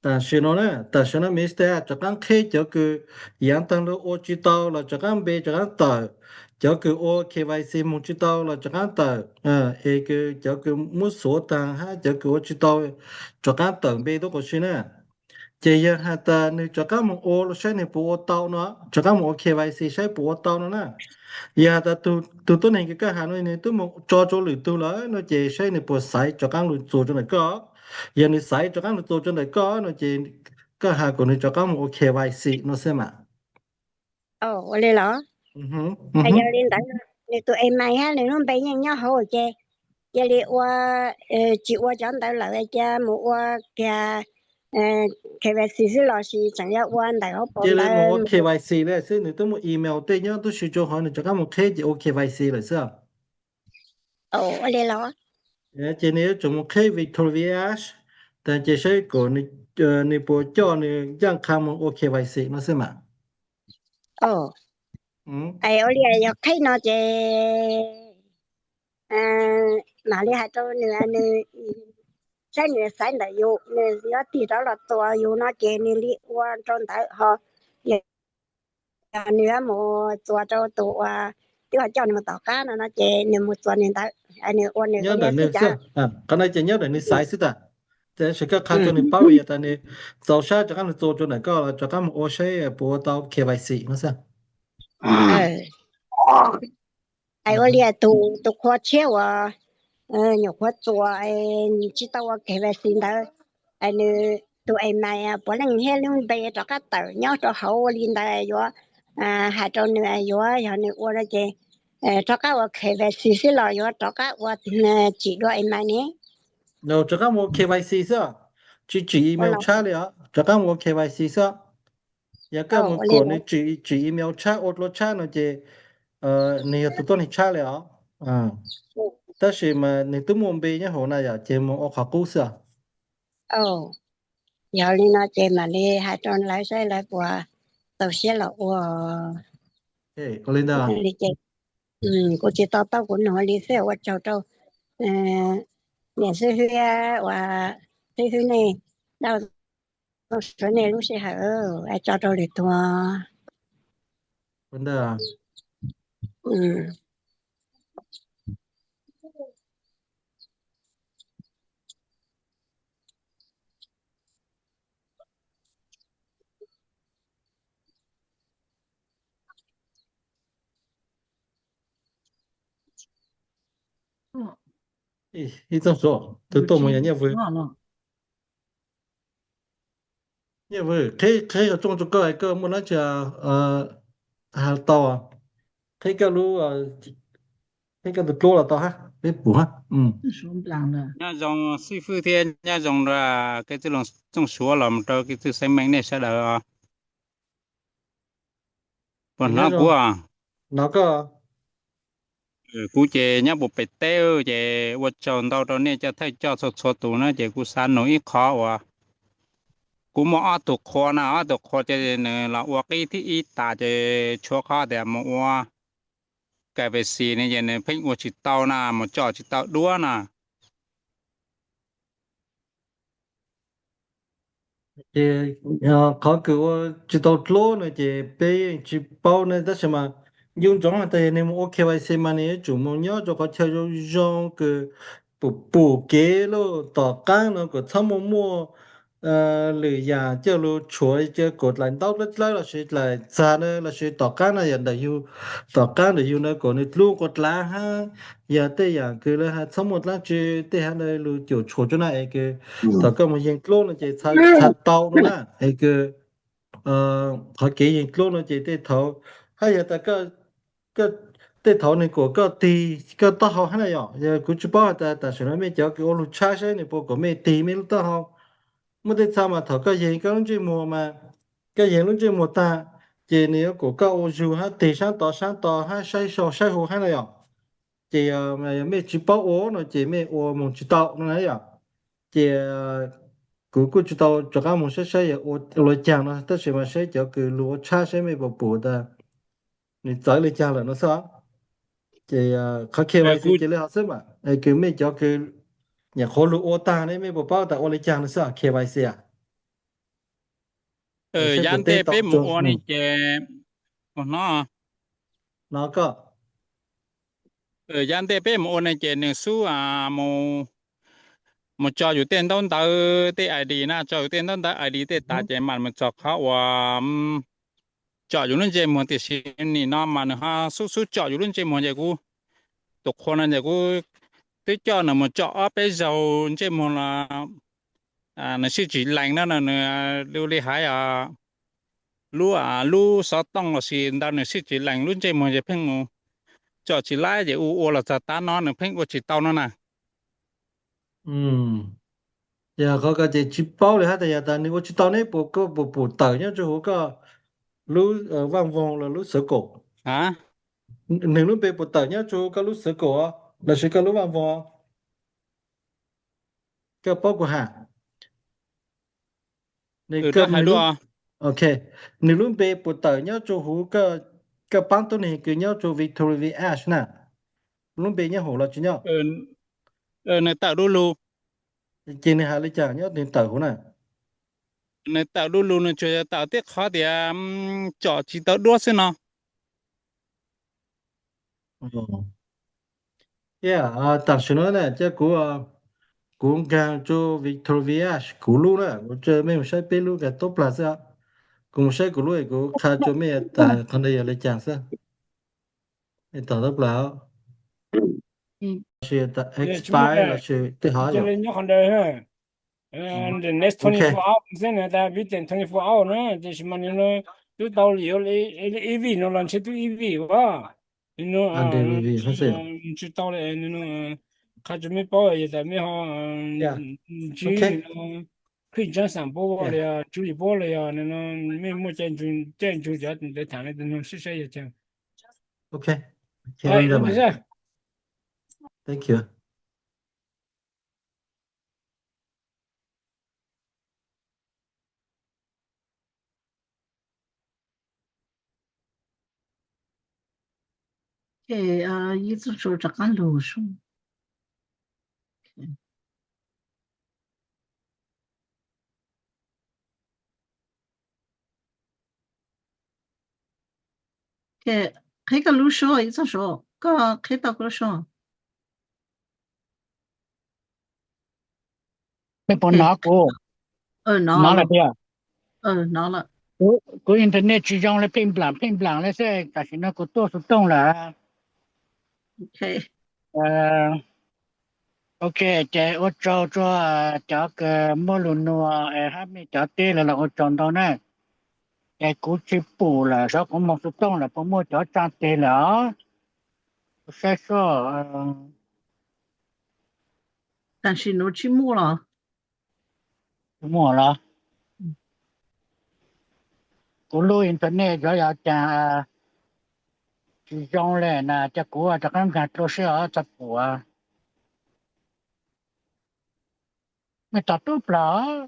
Tam sim no na, tam sim no Mister rov qab qheb cov kws yav tag los ua tsis tau los rov qab npe rov qab tawm, cov kws ua K Y C mus tsis tau los rov qab tawm, es cov kws muab xuav tag hab cov kws ua tsis tau rov qab tawm npe tuab quas si na. Ces yog has tas nws rov qab mus ua saib nws puas ua tau no, rov qab mus ua K Y C saib puas ua tau no na. Yog has tas tug tuab neeg kws koj has no nws twb mus tso rau lwm tug lawm no ces saib nws puas xaiv rov qab lug txuas rau ntawm koj. Yog nws xaiv rov qab lug txuas rau ntawm koj no ces koj has kom nws rov qab mus ua K Y C no xwb mas. Ua li los? Yog li ntawd nws tus email hab nws lub npe yeej nyob hauv ces cia li ua, tsis ua cov ntawd lawm cia mus ua kiag K Y C xwb lossis tseem yuav ua ntawm hauv paus ntawd? Ua K Y C li xwb, nws twb muaj email tej nyob tub si rau hov, nws rov qab mus qheb ces ua K Y C lawm xwb. Ua li los? Ces nws yuav tsum mus qheb Victoria, tas ces saib kom nws puas coj nws ncaj qha mus ua K Y C no xwb mas. Es ua li yog qheb no ces mam li hais rau nws, nws saib nws xaiv ntawm yus, nws yuav tig rov los txuas yus no ces nws li ua rau ntawd ho. Yog nws yuav mus txuas rau tus uas twb ho coj nws mus tom qab no no ces nws mus txuas nws ntawd, nws ua nws nyob ntawm nws xwb. Qhov no ces nyob ntawm nws xaiv xwb tas. Tab sis koj qha rau nws paub vim yog tas nws txaus sab rov qab nws txuas rau ntawm koj los rov qab mus ua saib puas ua tau K Y C no xwb. Es ua li tus, tus qhua tshiab uas nyuam qhuav txuas tsis tau ua K Y C ntawd, nws tus email puav leej thiab lub npe rov qab tawm nyob rau hauv ua li ntawd yuav hais rau nws yuav yog nws ua no ces rov qab ua K Y C xwb los yuav rov qab ua tsim dua email ne? Rov qab mus ua K Y C xwb, tsis tsim email tshab li os, rov qab mus ua K Y C xwb. Yog koj mus kom nws tsim email tshab ua dua tshab no ces nws yog tus tuab neeg tshab li os. Tab sis mas nws twb muaj npe nyob hauv na yom, ces mus ua qhov qub xwb. Yog li no ces mam li hais rau lawv saib lawv puas txaus siab los ua. Ua li ntawd. Kuv tsis to taub, kuv nug li xwb, ua tsaug rau niam xib hwb uas xib hwb nej, Dab Laug Suav nej lub sij hawm tso rau lwm tus. Ib txoog suav tus tuaj mus yog Nyiaj Vwm. Nyiaj Vwm, qhib qhib qhov rooj rau koj, koj muaj dab tsi hais tau, qhib koj lub, qhib koj tus dluab los tau hab, peb pum hab. Nyob zoo xib fwb thiab nyob zoo rau kev txwj Loos Txooj Suav los mus rau kev txwj Xeeb Meej nej sawv daws. Puas hnov kuv? Hnov koj. Kuv ces nyob puag pem teb ces ua tsaug ntau rau nej coj thawj coj txhua txhua tus na, ces kuv xav nug ib qho uas kuv muaj ob tug qhua na, ob tug qhua ces nws los ua qib thib ib tas ces tshuav qhov tias mus ua K Y C ne ces nws pheej ua tsis tau na, mus tso tsis tau duab na. Ces qhov kws ua tsis tau dluab no ces peb yeej tsis paub ne, tab sis mas yuav ntsoov hais tias yog nws mus ua K Y C mas nws yuav tsum mus nyob rau qhov chaw zoo zoo kws pum pum kev lub tom qaab no kom txhob muaj muaj lwm yam coj lug tshuav, coj kom dlaim ntaub dlawb dlawb lossis dlaim txag na lossis tom qaab na yog ntawm yug, tom qaab ntawm yug na kom nws dlub nqua dlav hab, yog tej yam kws lawv has txhob muaj dlaab tsi tej hab na lug cuam tshuam rua na es kws thaum koj mus yeeg dluab no ces txhad tau no na es kws qhov kev yeeg dluab no ces tej thaud hab yog tas tej thaud nws kom koj tig koj taub hau hab na yom, yog kuv tsis paub has tas tam sim no mej cov kws ua lug tshab saib nws puas kom mej tig mej lub taub hau. Muaj tej txha mas thaum koj yeeg koj lub ntsej muag mas koj yeeg lub ntsej muag tag ces nws yuav kom koj ua zug hab tig saab tod saab tod hab saib sau saib hu hab na yom. Ces yog mej tsis paub ua no ces mej ua moog tsis tau no na yom. Ces kuv kuj tsis tau rov qaab moog saib saib yog ua le caag no tab sis mas saib cov kws lug ua tshab saib mej puas pum tas nws txawv le caag lawm no xwb. Ces qhov K Y C ces le hov xwb mas kws mej cov kws nyam qhuav lug ua tag ne mej puas paub tas ua le caag no xwb K Y C a. Yav ntej peb mus ua ne ces, no koj, yav ntej peb mus ua ne ces nws xub mus tso yus tej ntaub ntawv tej I D na, tso yus tej ntaub ntawv I D tej tas ces mam mus txog qhov uas tsom yus lub ntsej muag, tiam sis nim no mas nws ho xub xub tsom yus lub ntsej muag ces kuv, tus qhua no ces kuv twb coj nws mus tsom ob peb zaug ntsej muag los nws sib tsis lees na, nws li hais lub, lub xov tooj lossis ntawd nws sib tsis lees lub ntsej muag ces pheej mus tsom tsis laib ces ua ua los txog tav no nws pheej ua tsis tau no na. Yog qhov ko ces tsis paub li hab tas yog tas nws ua tsis tau ne puas koj puas pum tawm nyob rua huv koj lub vaj voog los lub xwv kaum? Nws lub npe puas tawm nyob rua huv koj lub xwv kaum lossis koj lub vaj voog? Koj paub kuv has, ok, nws lub npe puas tawm nyob rua huv koj paab tuab neeg kws nyob rua Victoria Village na? Lub npe nyob huv los tsis nyob? Nws tawm du lug. Ces nws has li cas nyob nws tawm huv na? Nws tawm du lug, nws tsuas yog tawm tib qhov tias tsom tsis tau duab xwb no. Yeah, tam sim no na ces kuv, kuv nkag rua Victoria, kuv lub na, kuv tso mej mus saib peb lub nkag tob plag xwb. Kuv mus saib kuv lub es kuv qha rua mej tas qhov ntawd yog le caag xwb. Mej tom tob plag, lossis tas expire lossis tej hov yom. Next twenty four hours xwb na, tas vim tias twenty four hours na, tiam sis mas nws no twb tau li ib vij no los ntshe twb ib vij as. Nws no tsis tau li, nws no qha rua mej paub yog tas mej ho ntsib nws no Khwj Tsaab Xaam puab li yog Tswv Lis puab li yog nws no mej muaj caij ntsug cov ntawd thaam le tus no sib saib yog caag. Ib txoj suav rov qaab lug sub. Qheb koj lub suab, ib txoj suav, koj qheb tau koj lub suab. Mej puas nov kuv? Nov lawm tiag. Kuv internet tsis zoo le, pheej nplaam pheej nplaam le xwb, tam sim no kuv tuaj xov tooj lawm. Ok, ces ua tsaug rua cov kws muaj lug nug es hab mej cov teb lawv los ua tsaug ntau na. Ces kuv tsis pum lawm, xyov kuv moog xov tooj lawm puas muaj cov tsaaj teg lawm os. Kuv saib sub. Tam sim nuav tsis muaj los? Tsis muaj los. Kuv lub internet xyov yog caag tsis zoo le na, ces kuv rov qab nkag dlua seb os txhob pum. Mej tos tub plag.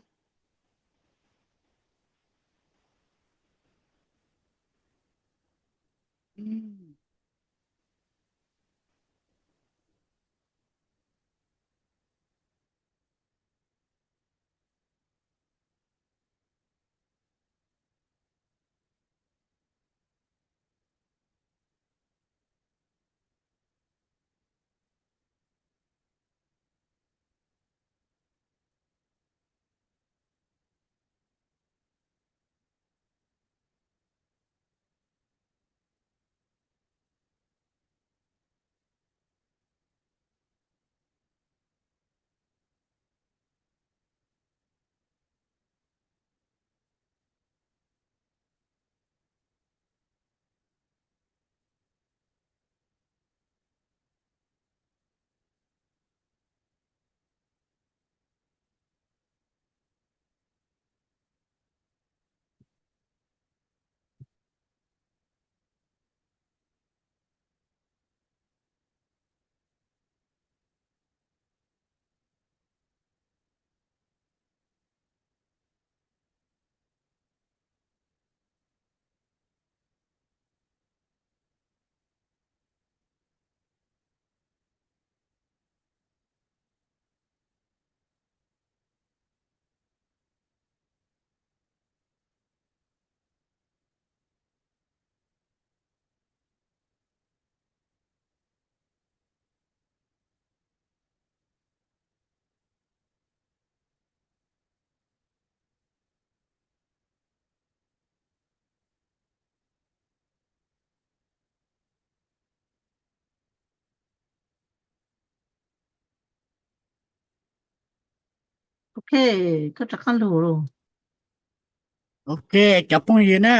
Ok, koj rov qab lug. Ok, cov phooj ywg na,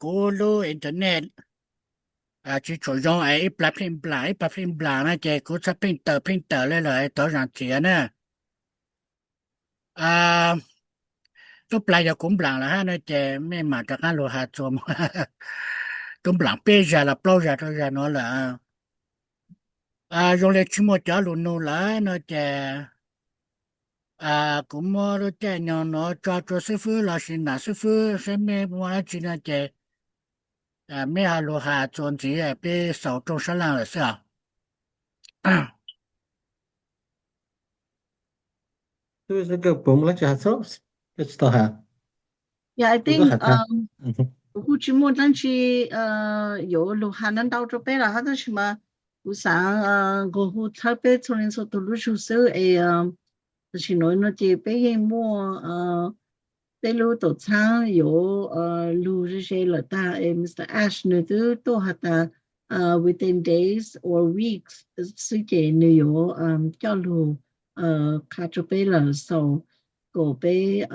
kuv lub internet tsis tshua zoo es ib plag pheej nplaam ib plag pheej nplaam na ces kuv txhaj pheej tawm pheej tawm le lawm, thov zaam txim na. Tub plag yog kuv nplaam lawm hab no ces mej maam rov qab lug has txuas moog. Kuv nplaam peb zag los plaub zag rau zag nuav lawm. Zoo le tsis muaj cov lug nug lawm no ces kuv muab lub caij nyoog nuav tso rua xib fwb lossis nam xib fwb saib mej muaj dab tsi no ces mej ho lug has txuas ntxiv, peb xaus rooj sab laaj lawm xwb os. Kuv kuj tsis muaj dlaab tsi yuav lug has ntau ntau rua peb lawm hab, tab sis mas Kuv xav nqua hu txhawb peb txhua leej txhua tus lub zug xwb es tam sim no no ces peb yeej muaj peb lub tuam txhab yuav lug ze ze lawm tag es Mr Ash nws twb tuaj has tas within days or weeks xwb ces nws yuav coj lug qha rau peb lawm, so kom peb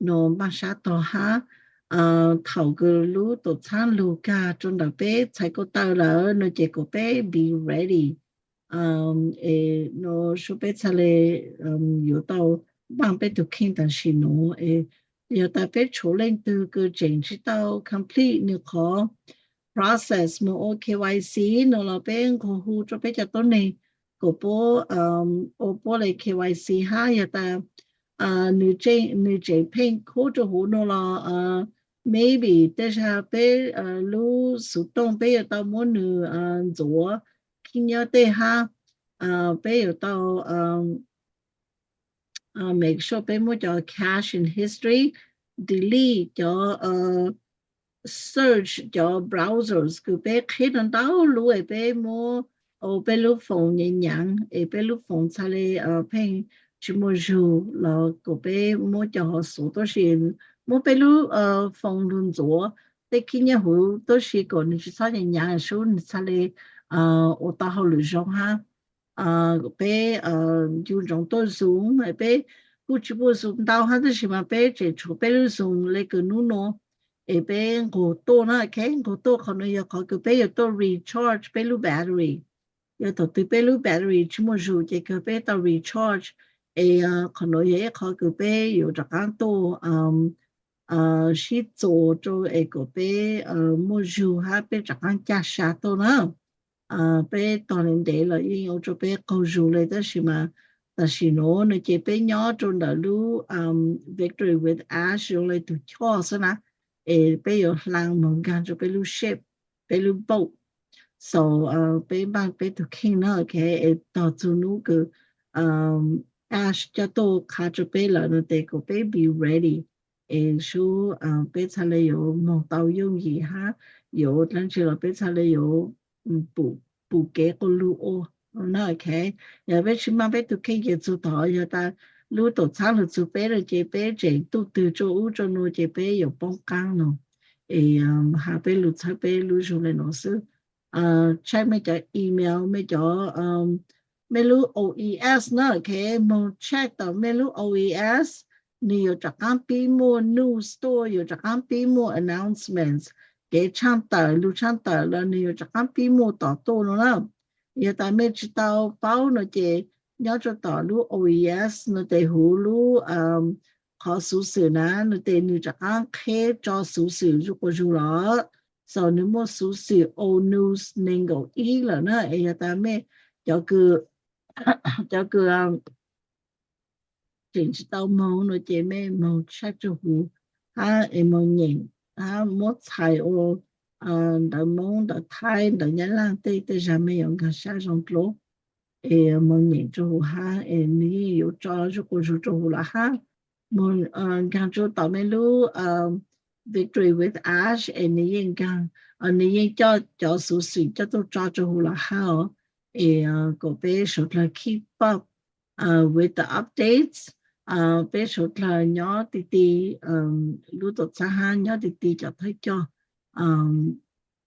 no npaj sab tog hab. Thaum kws lub tuam txhab lug kag rau ntawm peb txhais ko taw lawm no ces kom peb be ready. Es no sub peb txhaj le yuav tau npaj peb tug kheej tam sim nuav es yog tas peb tshuav leej twg kws tseem tsis tau complete nws qhov process moog ua K Y C no los peb nqua hu rau peb cov tuab neeg kom puab ua puab le K Y C hab. Yog tas nws tseem pheej khuv rau huv no los maybe tej zag peb lub xuv tooj peb yuav tau muab nws ntxuav khib nyob tej hab. Peb yuav tau make sure peb muab cov cache and history, delete cov search, cov browsers kws peb qhib rau ntau lub es peb muab ua peb lub foos nyaav nyaav es peb lub foos txhaj le pheej tsis muaj zug los kom peb muab cov hov xuav tuab si, muab peb lub foos lug ntxuav tej khib nyob huv tuab si kom nws tsis txhob nyaav nyaav sub nws txhaj le ua tau hauj lwm zoo hab. Peb ncu ntsoov tuaj Zoom, peb kuj tsis muaj Zoom ntau hab tab sis mas peb tseem tshuav peb lub Zoom le kws nub nua es peb nqug tuaj na, ok, nqug tuaj qhov nuav yog qhov kws peb yuav tuaj recharge peb lub battery. Yog thaum twg peb lub battery tsis muaj zug ces kawg peb tau recharge es qhov nuav yog ib qhov kws peb yuav rov qaab tuaj sib txuas rau es kom peb muaj zug hab peb rov qaab caj sa tuaj na. Peb tog ntev ntev los yeej ua rau peb qaug zug le tab sis mas tam sim nuav no ces peb nyob rau ntawm lub Victory with Ash zoo le tug choj xwb na, es peb yuav hla moog nkaag rau peb lub ship, peb lub boat. So peb npaj peb tug kheej na, ok, es tog txug nub kws Ash coj tuaj qha rau peb lawm no tes kom peb be ready es sub peb txhaj le yuav moog tau yooj yim hab yuav dlaab tsi los peb txhaj le yuav pum kev quas lug ua na, ok. Yog peb tsis npaj peb tug kheej ces txug tod yog tas lub tuam txhab lug txug peb no ces peb tseem tuj twg rau ub rau nuav ces peb yuav poob qaab no. Es has peb lug txhawb peb lub zug le nuav xwb. Check mej cov email, mej cov, mej lub O E S na, ok, moog check tom mej lub O E S, nwg yuav rov qaab pib muaj news tuaj, yuav rov qaab pib muaj announcements, kev tshaaj tawm lug tshaaj tawm los nwg yuav rov qaab pib muaj tom tuaj no na. Yog tas mej tsis tau paub no ces nyob rau tom lub O E S no tes huv lub qhov xuv xwm na no tes nwg rov qaab qheb tso xuv xwm zuj quas zug los. So nwg muaj xuv xwm old news neeg nkaum ib lawm na, es yog tas mej cov kws, cov kws tseem tsis tau moog no ces mej moog check rau huv hab es moog nyeem hab muab txhais ua ntawv Moob, ntawv Thaib, ntawv Nyab Laaj tej, tej zag mej yuav nkaag sab zoo dlua. Es moog nyeem rau huv hab es nwg yeej yuav tso zuj quas zug rau huv los hab. Moog nkaag rau tom mej lub Victory with Ash es nwg yeej nkaag, nwg yeej coj cov xuv xwm coj tuaj tso rau huv los hab os. Es kom peb suav dlawg keep up with the updates, peb suav dlawg nyob ti ti lub tuam txhab hab nyob ti ti cov thawj coj.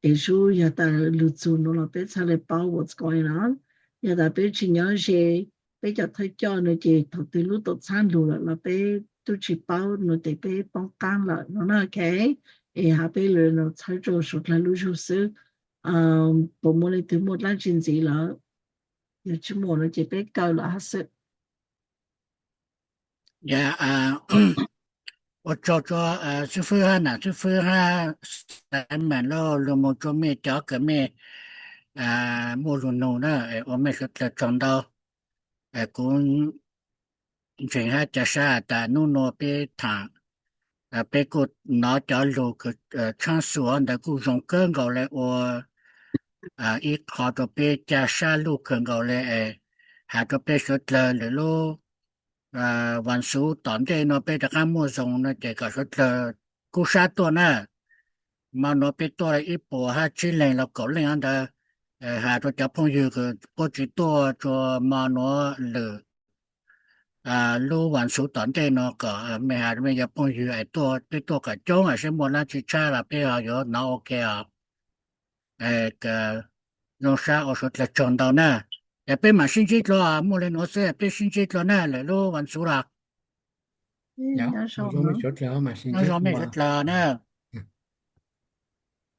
Es sub yog tas lug txug nuav los peb txhaj le paub what's going on. Yog tas peb tsis nyob ze peb cov thawj coj no ces thaum twg lub tuam txhab lug lawm los peb tub tsis paub no tes peb poob qaab lawm no na, ok. Es has peb lug no txhawb rau suav dlawg lub zug xwb. Puas muaj leej twg muaj dlaab tsi ntxiv lawm? Yog tsis muaj no ces peb kaw lawm hab xwb. Ua tsaug rua xib fwb hab nam xib fwb hab Simon lauj, lug moog rua mej cov kws mej muaj lug nug na, ua mej suav dlawg tsaug ntau. Kuv ntseeg hab ca sab tas nub nua peb thaam, peb kuj nov cov lug kws tshaab xuam ntawd kuj zoo kawg nkaus le ua ib qho rua peb ca sab luj kawg nkaus le, has rua peb suav dlawg lwm lub vas xuv tom ntej no peb rov qaab muaj zoo no ces kom suav dlawg kub sab tuaj na. Mo nuav peb tuaj ib puas hab tsib leeg los kaum leej ntawd, Hais rau cov phooj ywg kuj tsis tuaj tsuas mo nuav lwm lub vas xuv tom ntej no kom mej has rau mej cov phooj ywg es tuaj peb tuaj kom coob, saib muaj dlaab tsi tshab los peb ho yuav nov ua ke os. Zoo sab ua suav dlawg tsaug ntau na. Es peb mam sib ntsib dlua, muaj le nuav xwb peb sib ntsib dlua na lwm lub vas xuv los. Nyob zoo mej suav dlawg na.